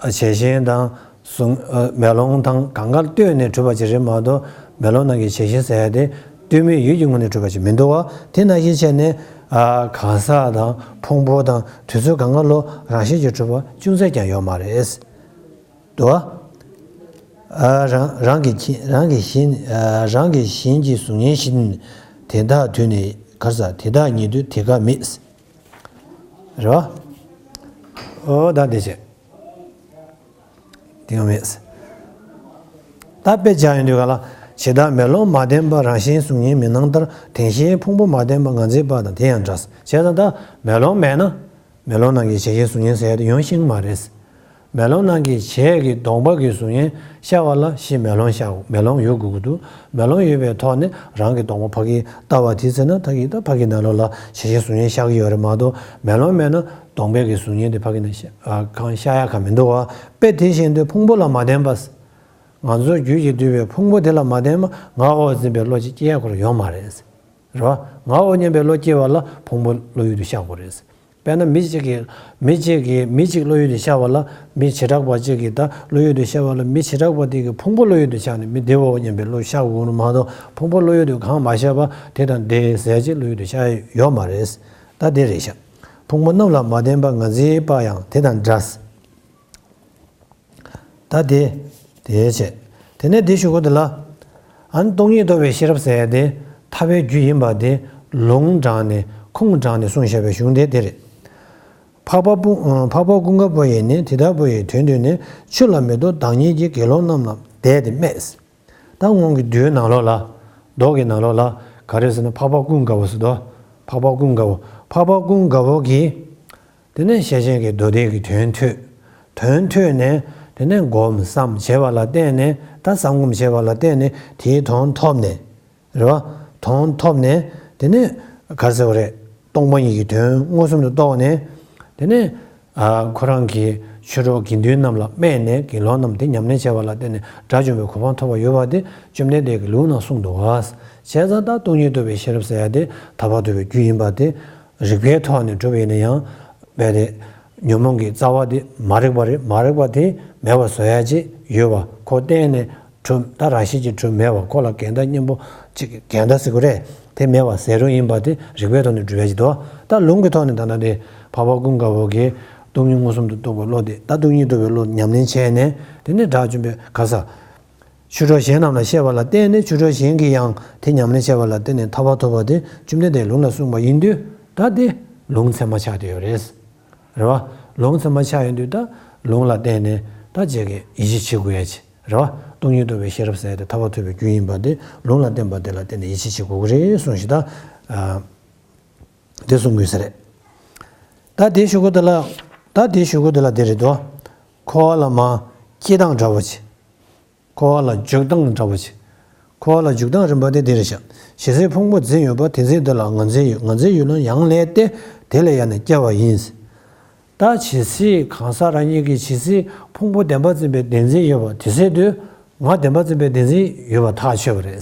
བྱད་བཞིན་དང་། གཟུགས། ཨ། མེ་ལོང་དང་གང་ག་ལ་ལྟོས་ནས་གྲུབ་པ་ཅིག་རེད་མ་གཏོགས། མེ་ལོང་ནང་གི་བྱད་བཞིན་ཟེར་ཡ་དེ་ལྟོས་མེད་ཡུལ་གྱི་ངོས་ནས་གྲུབ་པ་ཅིག་མི་འདུག་བ། དེ་ནང་བཞིན་བྱས་ནས། ཨ། གང་ཟག་དང་ཕུང་པོ་དང་དུས་ཚོད་གང་ག་ལོ་རང་བཞིན་གྱིས་གྲུབ་པ་ཅུང་ཟད་ཀྱང་ཡོད་མ་རེད། འདུག་བ། ཨ། རང་རང་གི་གཞན། རང་གི་གཞན། ཨ། རང་གི་གཞན་གྱི་གཟུགས་བརྙན་བཞིན། དེ་དག་དུས་ནི་ག་རེ་ཟ། དེ་དག་ཉིད་དུ་དེ་ཀ་མེད། རེད་བ། ཨོ་ད་འདི་བྱས། དེ་ཡང་མེད། ད་དཔེ་བྱས་ཡོང་དུས་ག་ལ། ཇི་ལྟར་མེ་ལོང་མ་ལྡན་པ་རང་བཞིན་གཟུགས་བརྙན་མི་སྣང་ལྟར། དེ་བཞིན་ཕུང་པོ་མ་ལྡན་པ་ངར་འཛིན་པ་དང་དེ་ཡང་འདྲ། བྱས་ཙང་ད་མེ་ལོང་མེད་ན། མེ་ལོང་ནང་གི་བྱད་བཞིན་གཟུགས་བརྙན་ཟེར་ཡ་དེ་ཡོང་ཤེས་ཀྱི་མ་རེད། མེ་ལོང་ནང་གི་བྱས་ཀྱི་གདོང་པ་གི་གཟུགས་བརྙན་ཤར་བ་ལ་གཞི་མེ་ལོང་ཤར་མེ་ལོང་ཡོད་དགོས་ཀྱི་འདུག་མེ་ལོང་ཡོད་པའི་ཐོག་ནས་རང་གི་གདོང་པ་ཕ་གིར་ལྟ་བ་དེ་ཚེ་ན་ད་གི་ད་ཕ་གི་ནང་ལོགས་ལ་བྱས་བྱས་གཟུགས་བརྙན་ཤར་གྱི་ཡོད་རེད་མ་གཏོགས། མེ་ལོང་མེད་ན་གདོང་པའི་གི་གཟུགས་བརྙན་དེ་ཕ་གི་ནས་ཤ- ཨ་གང་ཤར་ཡག་ག་མི་འདུག་བ། དཔེ་དེ་བཞིན་དུ་ཕུང་པོ་ལ་མ་བརྟེན་པ། ང་ཚོ་རྒྱུད་ཀྱིས་བསྡུས་པའི་ཕུང་པོ་དེ་ལ་མ་བརྟེན་པ་ང་འོ་འཛིན་པའི་བློ་ཅིག་སྐྱེ་ཡག་ཁོ་རང་ཡོད་མ་རེད། རེད་བ། ང་འོ་སྙམ་པའི་བློ་སྐྱེ་བ་ལ་ཕུང་པོ་བློ་ཡུལ་དུ་ཤར་དགོས་རེད། དཔེར་ན་མི་གཅིག་གིས་མི་གཅིག་གིས་མི་གཅིག་བློ་ཡུལ་དུ་ཤར་བ་ལ་མི་བྱེ་བྲག་པ་གཅིག་གིས་ད་བློ་ཡུལ་དུ་ཤར་བ་ལ་མི་བྱེ་བྲག་པ་དེ་གི་ཕུང་པོ་བློ་ཡུལ་དུ་ཤར་ནས་མི་དེ་འོ་སྙམ་པའི་བློ་ཤར་དགོས་ནོ་མ་གཏོགས། ཕུང་པོ་བློ་ཡུལ་དུ་གང་མ་ཤར་བ་དེ་དང་དེ་ཟེར་ཅིག་བློ་ཡུལ་དུ་ཤར་ཡོད་མ་རེད། ད་དེ་རེད་ཤག་ཕུང་པོ་རྣམས་ལ་མ་བརྟེན་པ་ང་འཛིན་པ་ཡང་དེ་དང་འདྲ། ད་དེ། དེའི་ཕྱིར། དེ་ནས་འདི་ཞུ་དགོས་འདི་ལ། ཨ་ནི་སྟོང་ཉིད་རྟོགས་པའི་ཤེས་རབ་ཟེར་ཡ་དེ་ཐར་པའི་རྒྱུ་ཡིན་པ་དེ་ལུང་དྲངས་ནས་ཁུངས་དྲངས་ནས་གསུངས་བཞག་པའི་གཞུང་དེ་དེ་རེད། འཕགས་པ་པུ- འཕགས་པ་ཀུན་དགའ་བོ་ཡིས་ནི་དེ་ལྟ་བུ་ཡི་དོན་བསྡུས་ནས་ཆོས་ལ་མི་རྟོག་བདག་ཉིད་ཀྱི་དགེ་སློང་རྣམས་ལ་བཟླས་ཏེ་སྨྲས། ད་སྔོན་གྱི་མདོའི་ནང་ལོགས་ལ། མདོ་གི་ནང་ལོགས་ལ་ག་རེ་ཟེར་ན་འཕགས་པ་ཀུན་དགའ་བོ་ཟེར་དོ། འཕགས་པ་ཀུན་དགའ་བོ། འཕགས་པ་ཀུན་དགའ་བོ་གིས། དེ་ནས་ཤེར་ཕྱིན་གྱི་མདོ་སྡེ་གི་དོན་ཐོས། དོན་ཐོས་ནས་དེ་ནས་སྒོམ་བསམ་བྱས་པ་ལ་བརྟེན་ནས་ད་བསམ་སྒོམ་བྱས་པ་ལ་བརྟེན་ནས་དེའི་དོན་ཐོབ་ནས། རེད་བ། དོན་ཐོབ་ནས་དེ་ནས་ག་རེ་ཟེར་བ་རེད། སྟོང་པ་ཉིད་ཀྱི་དོན་མངོན་སུམ་དུ་རྟོགས་ནས། དེ་ནས་ཨ་ཁོ་རང་གི་ཆོས་གྲོགས་དགེ་འདུན་རྣམས་ལ་སྨྲས་ནས་དགེ་སློང་རྣམས་དེ་ཉམས་ལེན་བྱས་པ་ལ་བརྟེན་ནས་དགྲ་བཅོམ་པའི་གོ་འཕང་ཐོབ་པ་ཡོད་པ་དེ་བཅོམ་ལྡན་འདས་ཀྱི་ལུང་ནང་གསུངས་འདུག་བ། བྱས་ཙང་ད་སྟོང་ཉིད་རྟོགས་པའི་ཤེས་རབ་ཟེར་ཡ་དེ་ཐར་པ་ཐོབ་པའི་རྒྱུ་ཡིན་པ་དེ་རིགས་པའི་ཐོག་ནས་གྲུབ་པ་ཡིན་ན་ཡང་། རྦད་དེ་ཉོན་མོངས་ཀྱི་རྩ་བ་དེ་མ་རིག་པ་རེད། མ་རིག་པ་དེ་མེད་པ་བཟོ་ཡ་ཅིག་ཡོད་པ་ཁོ་གཏན་ནས་གྲུབ་ད་རང་བཞིན་གྱིས་གྲུབ་མེད་པ་ཁོ་ལ་འགལ་ཟླ་གཉེན་པོ་ཅིག་འགལ་ཟླ་ཟེར་དགོས་རེད། དེ་མེད་པ་ཟེར་རུང་ཡིན་པ་དེ་རིགས་པའི་ཐོག་ནས་གྲུབ་ཡ་ཅིག་འདུག་ད་ལུང་གི་ཐོག་ནས་ད་ལྟ་དེ་འཕགས་པ་ཀུན་དགའ་བོ་གིས་སྟོང་ཉིད་མངོན་སུམ་དུ་རྟོགས་པའི་བློ་དེ་ད་སྟོང་ཉིད་རྟོགས་པའི་བློ་ཉམས་ལེན་བྱས་ནས་དེ་ནས་དགྲ་བཅོམ་པའི་ག་ས། ཆོས་གྲོགས་གཞན་རྣམས་ལ་བཤད་པ་ལ་བརྟེན་ནས་ཆོས་གྲོགས་གཞན་གྱིས་ཡང་དེ་ཉམས་ལེན་བྱས་པ་ལ་བརྟེན་ནས་ཐར་པ་ཐོབ་པ་དེ་བཅོམ་ལྡན་འདས་ལུང་ལ་གསུངས་པ་ཡིན་དུས་ད་དེ་ལུང་ཚད་མ་ཆགས་བསྡད་ཡོད་རེད། རེད་བ། ལུང་ཚད་མ་ཆགས་ཡོང་དུས་ད་ལུང་ལ་བརྟེན་ནས་ད་ཅིག་གི་ཡིད་ཆེས་བྱེད་དགོས་ཡ་ཆེ། རེད་བ། སྟོང་ཉིད་རྟོགས་པའི་ཤེས་རབ་ཟེར་ཡ་དེ་ཐར་པ་ཐོབ་པའི་རྒྱུ་ཡིན་པ་དེ་ལུང་ལ་བརྟེན་པ་དེ་ལ་བརྟེན་ནས་ཡིད་ཆེས་བྱེད་དགོས་ཀྱི་རེད་གསུངས་ཤིང་ད། ཨ། དེ་གསུང་དགོས་ས་རེད། ད་དེ་ཞུ་དགོས་དེ་ལ། ད་དེ་ཞུ་དགོས་དེ་ལ་དེ་རེད་དོ། འཁོར་བ་ལ་མ་སྐྱེ་སྟངས་འདྲ་བོ་ཆེ། འཁོར་བ་ལ་འཇུག་སྟངས་འདྲ་བོ་ཆེ། འཁོར་བ་ལ་འཇུག་སྟངས་རིམ་པ་དེ་འདི་རེད་ཤག་ཇི་སྲིད་ཕུང་པོ་འཛིན་ཡོད་པ་དེ་སྲིད་དེ་ལ་ང་འཛིན་ཡོད། ང་འཛིན་ཡོད་ན་ཡང་ལས་ཏེ་དེ་ལས་ཡང་ནས་སྐྱེ་བ་ཡིན། ད་ཇི་སྲིད་གང་ཟག་རང་ཉིད་ཀྱིས་ཇི་སྲིད་ཕུང་པོ་བདེན་པར་འཛིན་པའི་བདེན་འཛིན་ཡོད་པ་དེ་སྲིད་དུ་ང་བདེན་པར་འཛིན་པའི་བདེན་འཛིན་ཡོད་པ་ཐག་ཆོད་པ་རེད།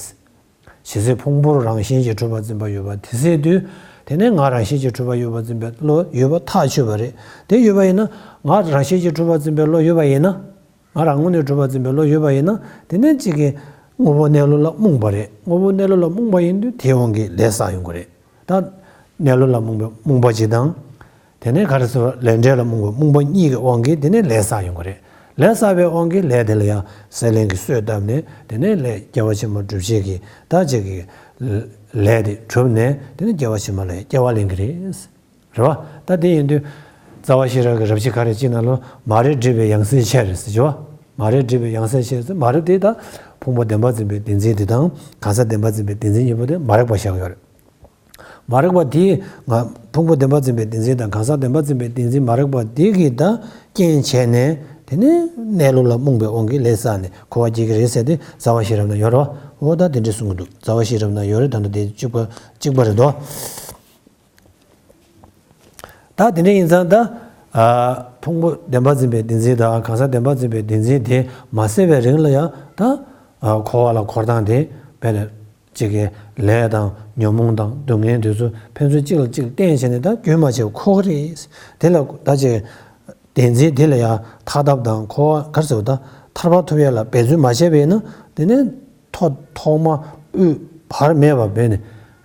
ཇི་སྲིད་ཕུང་པོ་རང་བཞིན་གྱིས་གྲུབ་པར་འཛིན་པ་ཡོད་པ་དེ་སྲིད་དུ་དེ་ནས་ང་རང་བཞིན་གྱིས་གྲུབ་པ་ཡོད་པར་འཛིན་པའི་བློ་ཡོད་པ་ཐག་ཆོད་པ་རེད། དེ་ཡོད་པ་ཡིན་ན་ང་རང་བཞིན་གྱིས་གྲུབ་པར་འཛིན་པའི་བློ་ཡོད་པ་ཡིན་ན། ང་རང་ངོས་ནས་གྲུབ་པར་འཛིན་པའི་བློ་ཡོད་པ་ཡིན་ན་དེ་ནས་གཅིག་གིས་དངོས་པོ་གནས་ལུགས་ལ་རྨོངས་པ་རེད། དངོས་པོ་གནས་ལུགས་ལ་རྨོངས་པ་ཡིན་དུས་དེའི་དབང་གིས་ལས་བསགས་ཡོང་གི་རེད། ད་གནས་ལུགས་ལ་རྨོངས་པའི་རྨོངས་པ་གཅིག་དང་། དེ་ནས་ག་རེ་ཟེར་བ་ལས་འབྲས་ལ་རྨོངས་པའི་རྨོངས་པ་གཉིས་ཀྱི་དབང་གིས་དེ་ནས་ལས་བསགས་ཡོང་གི་རེད། ལས་བསགས་པའི་དབང་གིས་ལས་དེ་ལ་ཡང་སྲེད་ལེན་གྱི་གསོས་བཏབ་ནས་དེ་ནས་ལས་སྐྱེ་བ་ཕྱི་མ་སྒྲུབ་བྱེད་ཀྱི་ད་གཅིག་གི་ལས་དེ་གྲུབ་ནས་དེ་ནས་སྐྱེ་བ་ཕྱི་མ་ལ་ཡང་སྐྱེ་བ་ལེན་གྱི་རེད། རེད་བ། ད་དེ་ཡིན་དུས། རྩ་བ་ཤེས་རབ་ཀྱི་རབ་བྱེད་ག་རེ་གཅིག་ནང་ལོ་མ་རིག་སྒྲིབ་པའི་ཡང་སྲིད་ཆེ་རེད་ཟེར་གྱི་བ། མ་རིག་སྒྲིབ་པའི་ཡང་སྲིད་ཆེ་ཟེར་མ་རིག་དེ་ད་ཕུང་པོ་བདེན་པར་འཛིན་པའི་བདེན་འཛིན་དེ་དང་གང་ཟག་བདེན་པར་འཛིན་པའི་བདེན་འཛིན་གཉིས་པོ་དེ་མ་རིག་པ་བཞག་ཡོད་རེད། མ་རིག་པ་དེས་ང་ཕུང་པོ་བདེན་པར་འཛིན་པའི་བདེན་འཛིན་དང་གང་ཟག་བདེན་པར་འཛིན་པའི་བདེན་འཛིན་མ་རིག་པ་དེ་གིས་ད་རྐྱེན་བྱས་ནས་དེ་ནས་གནས་ལུགས་ལ་རྨོངས་པའི་དབང་གིས་ལས་བསགས་ནས་འཁོར་བ་སྐྱེ་གི་རེད་ཟེར་ཏེ་རྩ་བ་ཤེས་རབ་ན་ཡོད་རེད་བ། འོ་ད་དེ་འདྲས་གསུང་གི་འདུག་རྩ་བ་ཤེས་རབ་ན་ཡོད་རེད། ད་ལྟ་དེ་གཅིག་པ་གཅིག་པ་རེད་དོ། ད་དེ་འདྲ་ཡིན་ཙང་ད། ཨ། ཕུང་པོ་བདེན་པར་འཛིན་པའི་བདེན་འཛིན་དང་གང་ཟག་བདེན་པར་འཛིན་པའི་བདེན་འཛིན་དེ་མ་སད་པའི་རིང་ལ་ཡང་ད། ཨ། འཁོར་བ་ལ་འཁོར་སྟངས་དེ་དཔེར་ན་གཅིག་གི་ལས་དང་ཉོན་མོངས་དང་སྡུག་བསྔལ་དེ་ཚོ་ཕན་ཚུན་གཅིག་ལ་གཅིག་བརྟེན་བྱས་ནས་ད་རྒྱུན་མ་ཆད་འཁོར་གི་རེད། དེ་ལ་ད་ཅིག་བདེན་འཛིན་དེ་ལ་ཡང་ཐར་ཐབས་དང་འཁོར་བ་ག་རེ་ཟེར་བ་ད་ཐར་པ་ཐོབ་ཡ་ལ་འབད་བརྩོན་མ་བྱས་པ་ཡིན་ན་དེ་ནས། ཐོག་ཐོག་མ་དབུས་བར་མེད་པ་བས་ནས་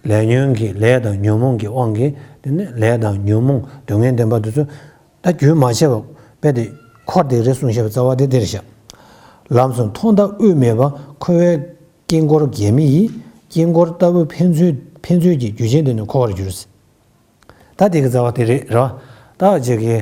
ལས་ཉོན་གྱི་ལས་དང་ཉོན་མོངས་ཀྱི་དབང་གིས་དེ་ནས་ལས་དང་ཉོན་མོངས་སྡུག་བསྔལ་བདེན་པ་དེ་ཚོ་ད་རྒྱུན་མ་ཆད་པ་བས་ཏེ་འཁོར་དེ་རེད་གསུངས་བཞག་པའི་རྩ་བ་དེ་འདིར་བཞག་ལམ་སོང་མཐོང་དང་དབུས་མེད་པ་འཁོར་བའི་དཀྱིལ་འཁོར་འགལ་མེ་ཡིས་དཀྱིལ་འཁོར་ལྟ་བུ་ཕན་ཚུན་ཕན་ཚུན་གྱི་རྒྱུ་ཅན་དེ་ནི་འཁོར་བར་འགྱུར། ད་དེ་གི་རྩ་བ་དེ་རེད་ར། ད་རྗེ་གི་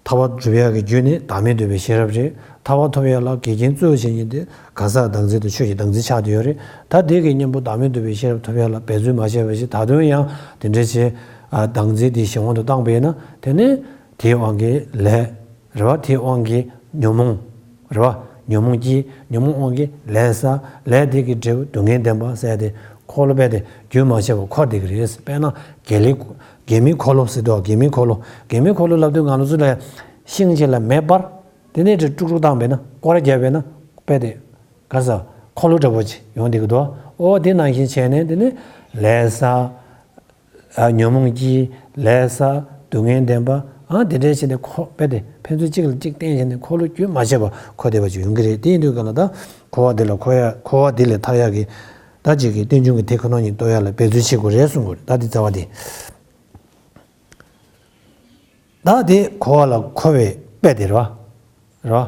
ཐར་པ་སྒྲུབ་ཡག་གི་རྒྱུ་ནི་བདག་མེད་རྟོགས་པའི་ཤེས་རབ་རེད། ཐར་པ་ཐོབ་ཡག་ལ་འགལ་རྐྱེན་གཙོ་ཆེ་ཉིད་དེ་གང་ཟག་བདག་འཛིན་དང་ཆོས་ཀྱི་བདག་འཛིན་ཆགས་བསྡད་ཡོད་རེད། ད་དེ་གི་གཉེན་པོ་བདག་མེད་རྟོགས་པའི་ཤེས་རབ་ཐོབ་ཡག་ལ་འབད་བརྩོན་མ་བྱས་པ་ཞིག་ད་དུང་ཡང་དེ་འདྲ་བྱས། ཨ། བདག་འཛིན་དེ་གཞན་དབང་དུ་བཏང་པས་ན་དེ་ནི་དེའི་དབང་གིས་ལས་རེད་བ། དེའི་དབང་གིས་ ཉོན་མོངས། རེད་བ། ཉོན་མོངས་སྐྱེས། ཉོན་མོངས་དབང་གིས་ལས་བསགས། ལས་དེ་གི་འབྲས་བུ་སྡུག་བསྔལ་བདེན་པ་ཟེར་ཏེ། འཁོར་ལོ་རྦད་དེ་རྒྱུན་མ་ཆད་པར་འཁོར་བསྡད་ཀྱི་རེད། དཔེར་ན་དགེ་ལེགས། དགེ་མེད་འཁོར་ལོ་ཟེར་དུས། དགེ་མེད་འཁོར་ལོ། དགེ་མེད་འཁོར་ལོ་ལབ་དུས་ང་ཚོ་ལ་ཤིང་གཅིག་ལ་མེ་སྤར། དེ་ནས་དེ་དཀྲུག་དཀྲུག་བཏང་བས་ན། སྐོར་ར་བརྒྱབ་པས་ན། རྦད་དེ་ག་ས་འཁོར་ལོ་འདྲ་པོ་ཅིག་ཡོང་བསྡད་ཀྱི་འདུག། ཨོ་དེ་ནང་བཞིན་བྱས་ནས་དེ་ནས་ལས་བསགས། ཨ། ཉོན་མོངས་སྐྱེས། ལས་བསགས། སྡུག་བསྔལ་བདེན་པ། ཨ། དེ་འདྲ་བྱས་ནས་འཁོར། རྦད་དེ་ཕན་ཚུན་གཅིག་ལ་གཅིག་བརྟེན་བྱས་ནས་འཁོར་ལོ་རྒྱུན་མ་ཆད་པར་འཁོར་བསྡད་པ་ཅིག་ཡོང་གི་རེད། དེ་ཡིན་དུས་ག་ལ་ད་འཁོར་བ་འདི་ལ་འཁོར་ཡ། འཁོར་བ་འདི་ལས་ཐར་ཡག་གི་ད་ཅིག་གི་རྟེན་འབྱུང་གི་དེ་ཁོ་ན་ཉིད་རྟོགས་ཡ་ལ་འབད་རྩོལ་བྱེད་དགོས་རེད་གསུང་གི་རེད། ད་འདི་རྩ་བ་དེ། ད་དེ་འཁོར་བ་ལ་འཁོར་བའི་དཔེ་དེ་རེད་བ། རེད་བ།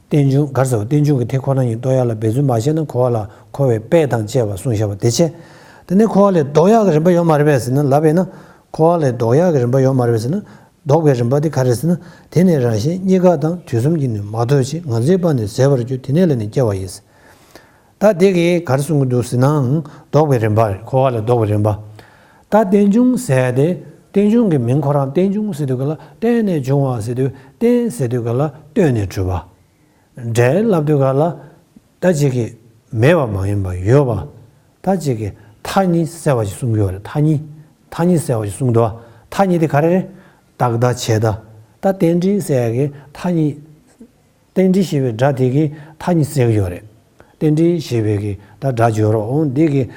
རྟེན་འབྱུང་ག་རེ་ཟེར་བ། རྟེན་འབྱུང་གི་དེ་ཁོ་ན་ཉིད་རྟོགས་ཡ་ལ་འབད་རྩོལ་མ་བྱས་ན་འཁོར་བ་ལ་འཁོར་བའི་དཔེ་དང་བཅས་པ་གསུངས་བཞག་པ་དེ་བྱས། དེ་ནས་འཁོར་བ་ལས་ལྡོག་ཡག་གི་རིམ་པ་ཡོད་མ་རེད་པས་ཟེར་ན། ལབ་པས་ན། འཁོར་བ་ལས་ལྡོག་ཡག་གི་རིམ་པ་ཡོད་མ་རེད་པས་ཟེར་ན། ལྡོག་པའི་རིམ་པ་དེ་ག་རེ་ཟེར་ན། དེ་ནི་རང་གཞན་གཉིས་ཀ་དང་དུས་གསུམ་གྱི་ནི་མ་ལྡོག་ཕྱིར། ང་འཛིན་པ་ནི་ཟད་པར་འགྱུར། དེ་ནས་ལས་ནི་སྐྱེ་བ་ཡིན། ད་དེ་གིས་ག་རེ་གསུང་གི་འདུག་ཟེར་ན། ལྡོག་པའི་རིམ་པ་རེད། འཁོར་བ་ལས་ལྡོག་པའི་རིམ་པ། ད་རྟེན་འབྱུང་ཟེར་ཏེ། རྟེན་འབྱུང་གི་མིང་ཁོ་རང་རྟེན་འབྱུང་ཟེར་དུས་ག་ལ་བརྟེན་ནས་འབྱུང་བ་ཟེར་དུས། རྟེན་ཟེར་དུས་ག་ལ་ལྟོས་ནས་གྲུབ་པ། འབྲེལ་ལབ་དུས་ག་ལ་ད་ཅིག་གི་མེད་པ་མ་ཡིན་པ་ཡོད་པ། ད་ཅིག་གི་མཐའ་གཉིས་གསལ་བ་ཞིག་གསུང་གི་ཡོད་རེད། མཐའ་གཉིས། མཐའ་གཉིས་གསལ་བ་ཞིག་གསུང་འདུག། མཐའ་གཉིས་དེ་ག་རེ་རེད། རྟག་མཐའ་ཆད་མཐའ། ད་རྟེན་འབྲེལ་ཟེར་ཡ་གི་མཐའ་གཉིས། རྟེན་འབྲེལ་ཞེས་པའི་སྒྲ་དེ་གིས་མཐའ་གཉིས་གསལ་གྱི་ཡོད་རེད། རྟེན་འབྲེལ་ཞེས་པའི་གི་ད་སྒྲ་སྦྱོར་རོ། འོང་འདི་གིས་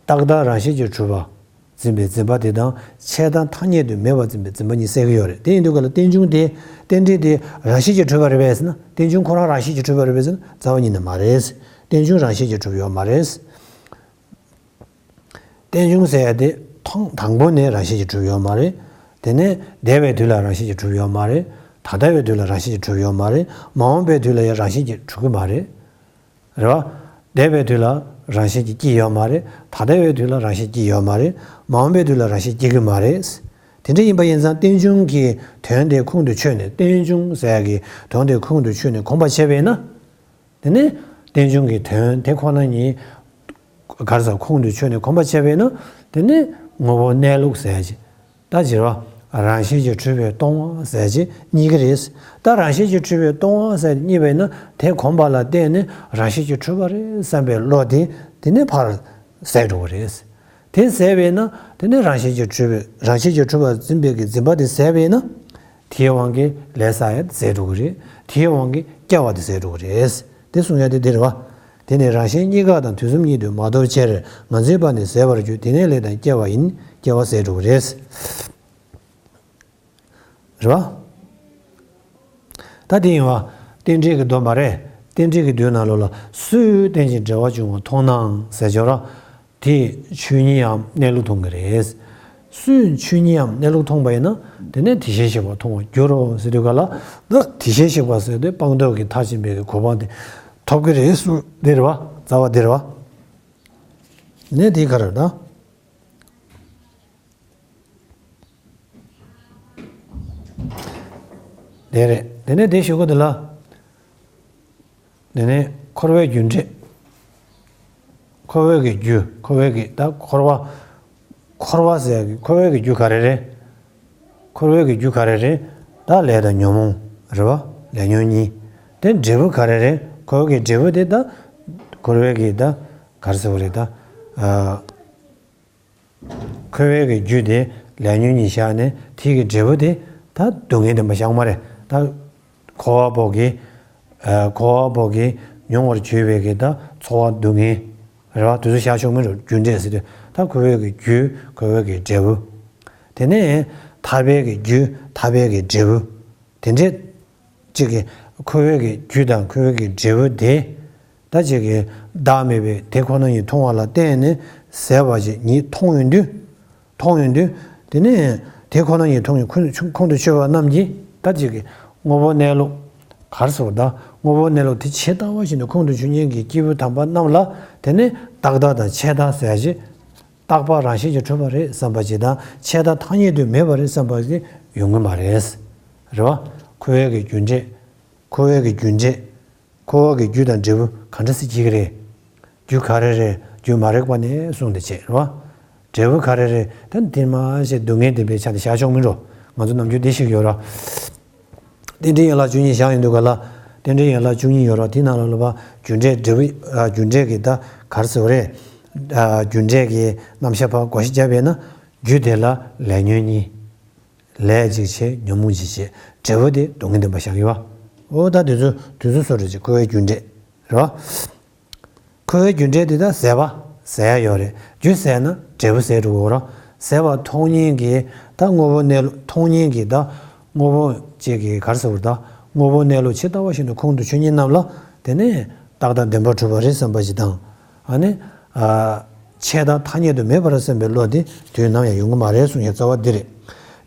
རྟག་མཐའ་རང་བཞིན་གྱིས་གྲུབ་པ་འཛིན་པའི་འཛིན་པ་དེ་དང་། ཆད་མཐའ་ཐ་སྙད་དུ་མེད་པར་འཛིན་པའི་འཛིན་པ་གཉིས་གསལ་གྱི་ཡོད་རེད། དེ་ཡིན་དུས་ག་ལ་རྟེན་འབྱུང་དེ། རྟེན་འབྲེལ་དེ་རང་བཞིན་གྱིས་གྲུབ་པ་རེད་པས་ཟེར་ན། རྟེན་འབྱུང་ཁོ་རང་རང་བཞིན་གྱིས་གྲུབ་པ་རེད་པས་ཟེར་ན། རྩ་བ་ཉིད་ནས་མ་རེད། རྟེན་འབྱུང་རང་བཞིན་གྱིས་གྲུབ་ཡོད་མ་རེད། རྟེན་འབྱུང་ཟེར་ཡ་དེ་ཐོག་དང་པོ་ནས་རང་བཞིན་གྱིས་གྲུབ་ཡོད་མ་རེད། དེ་ནས་འདས་པའི་དུས་ལ་རང་བཞིན་གྱིས་གྲུབ་ཡོད་མ་རེད། ད་ལྟ་བའི་དུས་ལ་རང་བཞིན་གྱིས་གྲུབ་ཡོད་མ་རེད། མ་འོངས་པའི་དུས་ལ་ཡང་རང་བཞིན་གྱིས་གྲུབ་ཀྱི་མ་རེད། རེད་བ། འདས་པའི་དུས་ལ་རང་བཞིན་གྱིས་སྐྱེས་ཡོད་མ་རེད། ད་ལྟ་བའི་དུས་ལ་རང་བཞིན་སྐྱེས་ཡོད་མ་རེད། མ་འོངས་པའི་དུས་ལ་རང་བཞིན་སྐྱེ་གི་མ་རེད། དེ་འདྲ་ཡིན་པ་ཡིན་ཙང་རྟེན་འབྱུང་གི་དོན་དེ་ཁོང་དུ་ཆུད་ནས། རྟེན་འབྱུང་ཟེར་ཡ་གི་དོན་དེ་ཁོང་དུ་ཆུད་ནས་གོམས་པར་བྱས་པས་ན། དེ་ནི་རྟེན་འབྱུང་གི་དོན་དེ་ཁོ་ན་ཉིད། ག་རེ་ཟེར། ཁོང་དུ་ཆུད་ནས་གོམས་པར་བྱས་པས་ན། དེ་ནི་དངོས་པོ་གནས་ལུགས་ཟེར་གྱི། ད་ཅིག་རེད་བ། རང་བཞིན་གྱིས་གྲུབ་པའི་སྟོང་པ་ཟེར་གྱི་གཉིས་ཀ་རེད། ད་རང་བཞིན་གྱིས་གྲུབ་པའི་སྟོང་པ་ཟེར་གཉིས་པས་ན། དེ་གོམས་པ་ལ་བརྟེན་ནས་རང་བཞིན་གྱིས་གྲུབ་པ་རེད་བསམ་པའི་བློ་དེ། དེ་ནི་ཕར་ཟད་འགྲོ་གི་རེད། དེ་ཟད་པས་ན། དེ་ནི་རང་བཞིན་གྱིས་གྲུབ་པའི། རང་བཞིན་གྱིས་གྲུབ་པར་འཛིན་པའི་གི་འཛིན་པ་དེ་ཟད་པས་ན། དེའི་དབང་གིས་ལས་བསགས་ཡ་དེ་ཟད་འགྲོ་གི་རེད། དེའི་དབང་གིས་སྐྱེ་བ་དེ་ཟད་འགྲོ་གི་རེད། དེ་གསུང་ཡ་དེ་འདི་རེད་བ། དེ་ནི་རང་གཞན་གཉིས་ཀ་དང་དུས་གསུམ་ཉིད་དུ་མ་ལྡོག་ཕྱིར། ང་འཛིན་པ་ནི་ཟད་པར་འགྱུར། དེ་ནས་ལས་དང་སྐྱེ་བ་ཡིན། སྐྱེ་བ་ཟད་འགྲོ་གི་རེད། རེད་བ། ད་དེ་ཡིན་བ། རྟེན་འབྲེལ་གྱི་སྡོམ་པ་རེད། རྟེན་འབྲེལ་གྱི་མདོའི་ནང་ལོགས་ལ། སུས་རྟེན་ཅིང་འབྲེལ་བར་འབྱུང་བ་མཐོང་ནའང་ཟེར་ཅོག་ར། དེས་ཆོས་ཉིད་ཡང་གནས་ལུགས་མཐོང་གི་རེད། སུས་ཆོས་ཉིད་ཡང་གནས་ལུགས་མཐོང་བ་ཡིན་ན། དེ་ནས་དེ་བཞིན་གཤེགས་པ་མཐོང་བར་འགྱུར་རོ་ཟེར་དུས་ག་ལ། ད་དེ་བཞིན་གཤེགས་པ་ཟེར་དུས་སྤངས་རྟོགས་ཀྱི་མཐར་ཕྱིན་པའི་གོ་འཕང་དེ་ཐོབ་ཀྱི་རེད་གསུངས། འདི་རེད་བ། རྩ་བ་འདི་རེད་བ། ནས་དེ་ག་རེ་ད། དེ་རེད། དེ་ནས་དེ་ཞུ་གི་འདུག་ལ། དེ་ནས་འཁོར་བའི་རྒྱུ་འབྲས། འཁོར་བའི་གི་རྒྱུ། འཁོར་བའི་གི་ད་འཁོར་བ། འཁོར་བ་ཟེར་གི་འཁོར་བའི་གི་རྒྱུ་ག་རེ་རེད། འཁོར་བའི་གི་རྒྱུ་ག་རེ་རེད། ད་ལས་དང་ཉོན་མོངས་རེད་བ། ལས་ཉོན་གཉིས། དེ་འབྲས་བུ་ག་རེ་རེད། འཁོར་བའི་གི་འབྲས་བུ་དེ་ད། འཁོར་བའི་གི་ད། ག་རེ་ཟེར་བ་རེད་ད། ཨ། འཁོར་བའི་གི་རྒྱུ་དེ་ལས་ཉོན་གཉིས་བཞག་ནས། དེ་གི་འབྲས་བུ་དེ་ད་སྡུག་བསྔལ་བདེན་པ་བཞག་མ་རེད་ད། འཁོར་བ་པོ་གི། ཨ། འཁོར་བ་པོ་གི་མྱོང་བར་གྱུར་པའི་གི་ད་ཚོར་བ་སྡུག་བསྔལ་རེད་བ། དེ་ཚོ་བཞག་ཆོག་མིན་འགྲོ། རྒྱུ་འབྲས་ཟེར་དུས་ད་འཁོར་བའི་གི་རྒྱུ། འཁོར་བའི་གི་འབྲས་བུ། དེ་ནས་ཐར་པའི་གི་རྒྱུ། ཐར་པའི་གི་འབྲས་བུ། དེ་འདྲས་ཅིག་གི་འཁོར་བའི་གི་རྒྱུ་དང་འཁོར་བའི་གི་འབྲས་བུ་དེ། ད་ཅིག་གི་བདག་མེད་པའི་དེ་ཁོ་ན་ཉིད་མཐོང་བ་ལ་བརྟེན་ནས་ཟད་པ་ཞིག་ཉིད་མཐོང་ཡོང་དུས། མཐོང་ཡོང་དུས། དེ་ནས་དེ་ཁོ་ན་ཉིད་མཐོང་ཡོང་ཁོང་ཁོང་དུ་ཆུད་པ་རྣམས་ཀྱིས་ད་ཅིག་གི་དངོས་པོ་གནས་ལུགས། ག་རེ་ཟེར་བ་ད། དངོས་པོ་གནས་ལུགས་དེ་ཇི་ལྟ་བ་བཞིན་དུ་ཁོང་དུ་ཆུད་མཁན་གྱི་སྐྱེས་བུ་དམ་པ་རྣམས་ལ། དེ་ནས་རྟག་མཐའ་དང་ཆད་མཐའ་ཟེར་ཞིག་རྟག་པ་རང་བཞིན་གྱིས་གྲུབ་པ་རེད་བསམ་པ་ཅིག་དང་། ཆད་མཐའ་ཐ་སྙད་དུ་མེད་པ་རེད་བསམ་པ་ཅིག་ཡོང་གི་མ་རེད། རེད་བ། འཁོར་བའི་གི་རྒྱུ་འབྲས། འཁོར་བའི་གི་རྒྱུ་འབྲས། འཁོར་བ་གི་རྒྱུ་དང་འབྲས་བུ་ག་འདྲ་སེ་སྐྱེ་གི་རེད། རྒྱུ་ག་རེ་རེད། རྒྱུ་མ་རིག་པ་ནས་གསུངས་ཏེ་བྱས་རེད་བ། འབྲས་བུ་ག་རེ་རེད། ད་འདི་མ་ཞེས་སྡུག་བསྔལ་བདེན་པའི་ཆ་ནས་བཞག་ཆོག་མིན་འགྲོ། ང་ཚོ་ནམ་རྒྱུན་འདི་ཞིག་ཡོད་ར། རྟེན་འབྲེལ་ཡན་ལག་བཅུ་གཉིས་བཞག་ཡོང་དུས་ག་ལ། རྟེན་འབྲེལ་ཡན་ལག་བཅུ་གཉིས་ཡོད་རེད་བ། དེའི་ནང་ལ་ལ་བ་རྒྱུ་འབྲས་འབྲས་བུ་ཨ་རྒྱུ་འབྲས་ཀྱི་ད་ག་རེ་ཟེར་བ་རེད། ཨ་རྒྱུ་འབྲས་ཀྱི་རྣམ་གཞག་པ་བགོ་བཤའ་བརྒྱབ་པས་ན་རྒྱུ་དེ་ལ་ལས་ཉོན་གཉིས། ལས་གཅིག་བྱས་ཉོན་མོངས་གཅིག་བྱས། འབྲས་བུ་དེ་སྡུག་བསྔལ་བདེན་པ་བཞག་ཡོད་བ། འོ་ད་དེ་ཚོ་དེ་ཚོ་སོ་རེད་ཅེས་འཁོར་བའི་རྒྱུ་འབྲས་རེད་བ། འཁོར་བའི་རྒྱུ་འབྲས་དེ་དག་ཟད་པ་ཟད་ཡ་ཡོད་རེད། རྒྱུ་ཟད་ན་འབྲས་བུ་ཟད་འགྲོ་གི་ཡོད་རེད། ཟད་པ་མཐོང་ཉིད་ཀྱི་ད་དངོས་པོ་གནས་ལུགས་མཐོང་ཉིད་ཀྱི་ད་དངོས་པོ་གཅིག་གི་ག་རེ་ཟེར་བ་ད་དངོས་པོ་གནས་ལུགས་ཇི་ལྟ་བ་བཞིན་དུ་ཁོང་དུ་ཆུད་ཉིད་རྣམས་ལ་དེ་ནས་རྟག་དང་བདེན་པར་གྲུབ་པ་རེད་བསམ་པ་ཞིག་དང་། ཨ་ནི་ཨ་ཆད་དང་ཐ་སྙད་དུ་མེད་པར་སེམས་པའི་བློ་དེ་དུས་ནམ་ཡང་ཡོང་གི་མ་རེད་གསུངས་ཡ་རྩ་བ་འདི་རེད།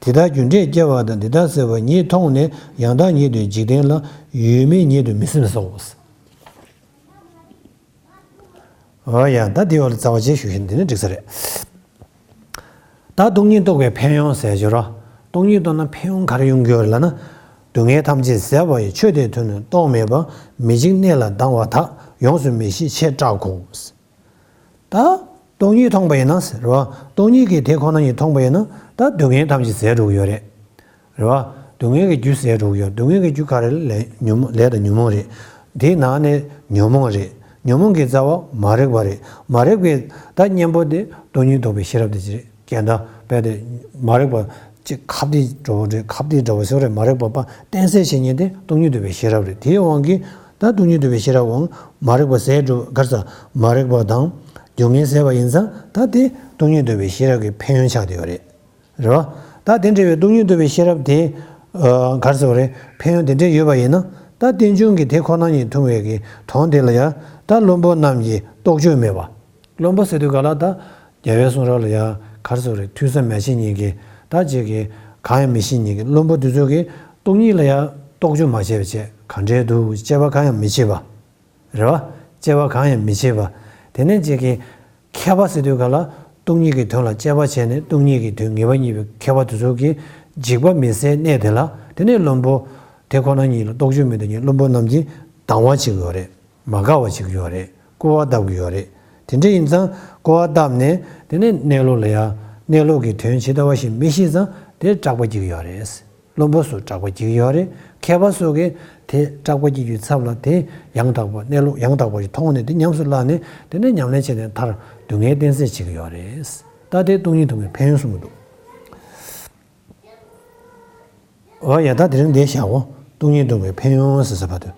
དེ་ལྟར་རྒྱུ་འབྲས་སྐྱེ་བ་དང་འདི་ལྟར་ཟད་པ་ཉིད་མཐོང་ནས་ཡང་དག་ཉིད་དུ་འཇིག་རྟེན་ལ་ཡོད་མེད་ཉིད་དུ་མི་སེམས་སོ། འོ་ཡ་ད་དེའི་འོག་ལ་རྩ་བ་ཅན་ཞུ་བཞིན་འདི་ནི་འགྲིག་ས་རེད། ད་སྟོང་ཉིད་རྟོགས་པའི་ཕན་ཡོན་ཟེར་བརྗོད་རོགས། སྟོང་ཉིད་རྟོགས་ན་ཕན་ཡོན་ག་རེ་ཡོང་གི་ཡོད་རེད་ལབ་ན། སྡུག་བསྔལ་ཐམས་ཅད་ཟད་པ་ཡི་ཆོས་དེ་ཐོས་ནས་རྟོག་མེད་པ། མི་འཇིགས་གནས་ལ་སྡང་བ་དག་ཡོངས་སུ་མི་ཤེས་ཆེས་སྐྲག་གོ། ད་སྟོང་ཉིད་མཐོང་པ་ཡིན་ན་ཟེར་བ། སྟོང་ཉིད་ཀྱི་དེ་ཁོ་ན་ཉིད་མཐོང་པ་ཡིན་ན་ད་སྡུག་བསྔལ་ཐམས་ཅད་ཟད་འགྲོ་གི་ཡོད་རེད། རེད་བ། སྡུག་བསྔལ་གྱི་རྒྱུ་ཟད་འགྲོ་གི་ཡོད། སྡུག་བསྔལ་གྱི་རྒྱུ་ག་རེ་ལས་ཉོན་མོངས་ལས་དང་ཉོན་མོངས་རེད། དེའི་ནང་ནས་ཉོན་མོངས་རེད། ཉོན་མོངས་ཀྱི་རྩ་བ་མ་རིག་པ་རེད། མ་རིག་པའི་ད་གཉེན་པོ་དེ་སྟོང་ཉིད་རྟོགས་པའི་ཤེས་རབ་དེ་ཅི་རེད། རྒན་ད་དཔེ་དེ་མ་རིག་པ་ཅིག་ཁ་བདེ་འགྲོ་བ་རེད། ཁ་བདེ་འགྲོ་བ་ཟེར་བ་རེད། མ་རིག་པ་པ་གཏན་སྲིད་བྱེད་ཉིད་དེ་སྟོང་ཉིད་རྟོགས་པའི་ཤེས་རབ་རེད། དེའི་དབང་གིས་ད་སྟོང་ཉིད་རྟོགས་པའི་ཤེས་རབ་དབང་མ་རིག་པ་ཟད་འགྲོ་གར་ས་མ་རིག་པ་དང་སྡུག་བསྔལ་ཟད་པ་ཡིན་ཙང་ད་དེ་སྟོང་ཉིད་རྟོགས་པའི་ཤེས་རབ་ཀྱི་ཕན་ཡོན་ཆགས་བསྡད་ཡོད་རེད། རེད་བ། ད་དེ་འདྲ་བའི་སྟོང་ཉིད་རྟོགས་པའི་ཤེས་རབ་དེ། ཨ་ག་རེ་ཟེར་བ་རེད། ཕན་ཡོན་དེ་འདྲ་ཡོད་པ་ཡིན་ན་ད་རྟེན་འབྱུང་གི་དེ་ཁོ་ན་ཉིད་མཐོང་བའི་གི་དོན་དེ་ལ་ཡང་ད་བླུན་པོ་རྣམས་ཀྱིས་རྟོག་དཔྱོད་མེད་པ། བླུན་པོ་ཟེར་དུས་ག་ལ་ད་རྒྱལ་བའི་གསུང་རབ་ལ་ཡང་ག་རེ་ཟེར་བ་རེད། ཐོས་བསམ་མ་བྱས་ཉིད་ཀྱི་ད་ཅིག་གི་གང་ཡང་མི་ཤེས་ཉིད་ཀྱི་བླུན་པོ་དེ་ཚོ་གིས་སྟོང་ཉིད་ལ་ཡང་རྟོག་དཔྱོད་མ་བྱས་པ་བྱས་ག་འདྲའི་འདུག་དཔྱད་པ་གང་ཡང་མི་བྱེད་པ། རེད་བ། དཔྱད་པ་གང་ཡང་མི་བྱེད་པ། དེ་ནས་ཅིག་གི་མཁས་པ་ཟེར་དུས་ག་ལ་སྟོང་ཉིད་ཀྱི་དོན་ལ་དཔྱད་པ་བྱས་ནས་སྟོང་ཉིད་ཀྱི་དོན་ངེས་པ་རྙེད་པའི་མཁས་པ་དེ་ཚོ་གིས་འཇིགས་པ་མི་སེལ་གནས་དེ་ལ། དེ་ནས་བླུན་པོ་དེ་ཁོ་ན་ཉིད་ལ་རྟོག་དཔྱོད་མེད་དེ་ཉིད་བླུན་པོ་རྣམས་ཀྱིས་སྡང་བ་བྱེད་ཀྱི་ཡོད་རེད། མ་དགའ་བ་བྱེད་ཀྱི་ཡོད་རེད། སྐུར་བ་བཏབ་ཀྱི་ཡོད་རེད། དེ་འདྲ་ཡིན་ཙང་སྐུར་བ་བཏབ་ནས་དེ་ནས་གནས་ལུགས་ལ་ཡང་གནས་ལུགས་ཀྱི་དོན་ཇི་ལྟ་བ་བཞིན་མི་ཤེས་ཙང་དེ་སྐྲག་པ་སྐྱེ་གི་ཡོད་རེད། བླུན་པོ་ཚོ་སྐྲག་པ་སྐྱེ་གི་ཡོད་རེད། མཁས་པ་ཚོ་གིས་དེ་སྐྲག་པ་སྐྱེ་རྒྱུའི་ཚབ་ལ་དེ་ཡང་དག་པ་གནས་ལུགས་ཡང་དག་པ་ཞིག་མཐོང་ནས་དེ་ཉམས་སུ་བླངས་ནས་དེ་ནས་ཉམས་ལེན་བྱས་ནས་མཐར་སྡུག་བསྔལ་གཏན་སྲིད་བྱེད་ཀྱི་ཡོད་རེད། ད་དེ་སྟོང་ཉིད་མཐོང་བའི་ཕན་ཡོན་གསུང་གི་འདུག་འོ་ཡ་ད་དེ་རིང་འདི་བཞག་གོ། སྟོང་ཉིད་མཐོང་བའི་ཕན་ཡོན་ཟེར་ས་བར་དུ།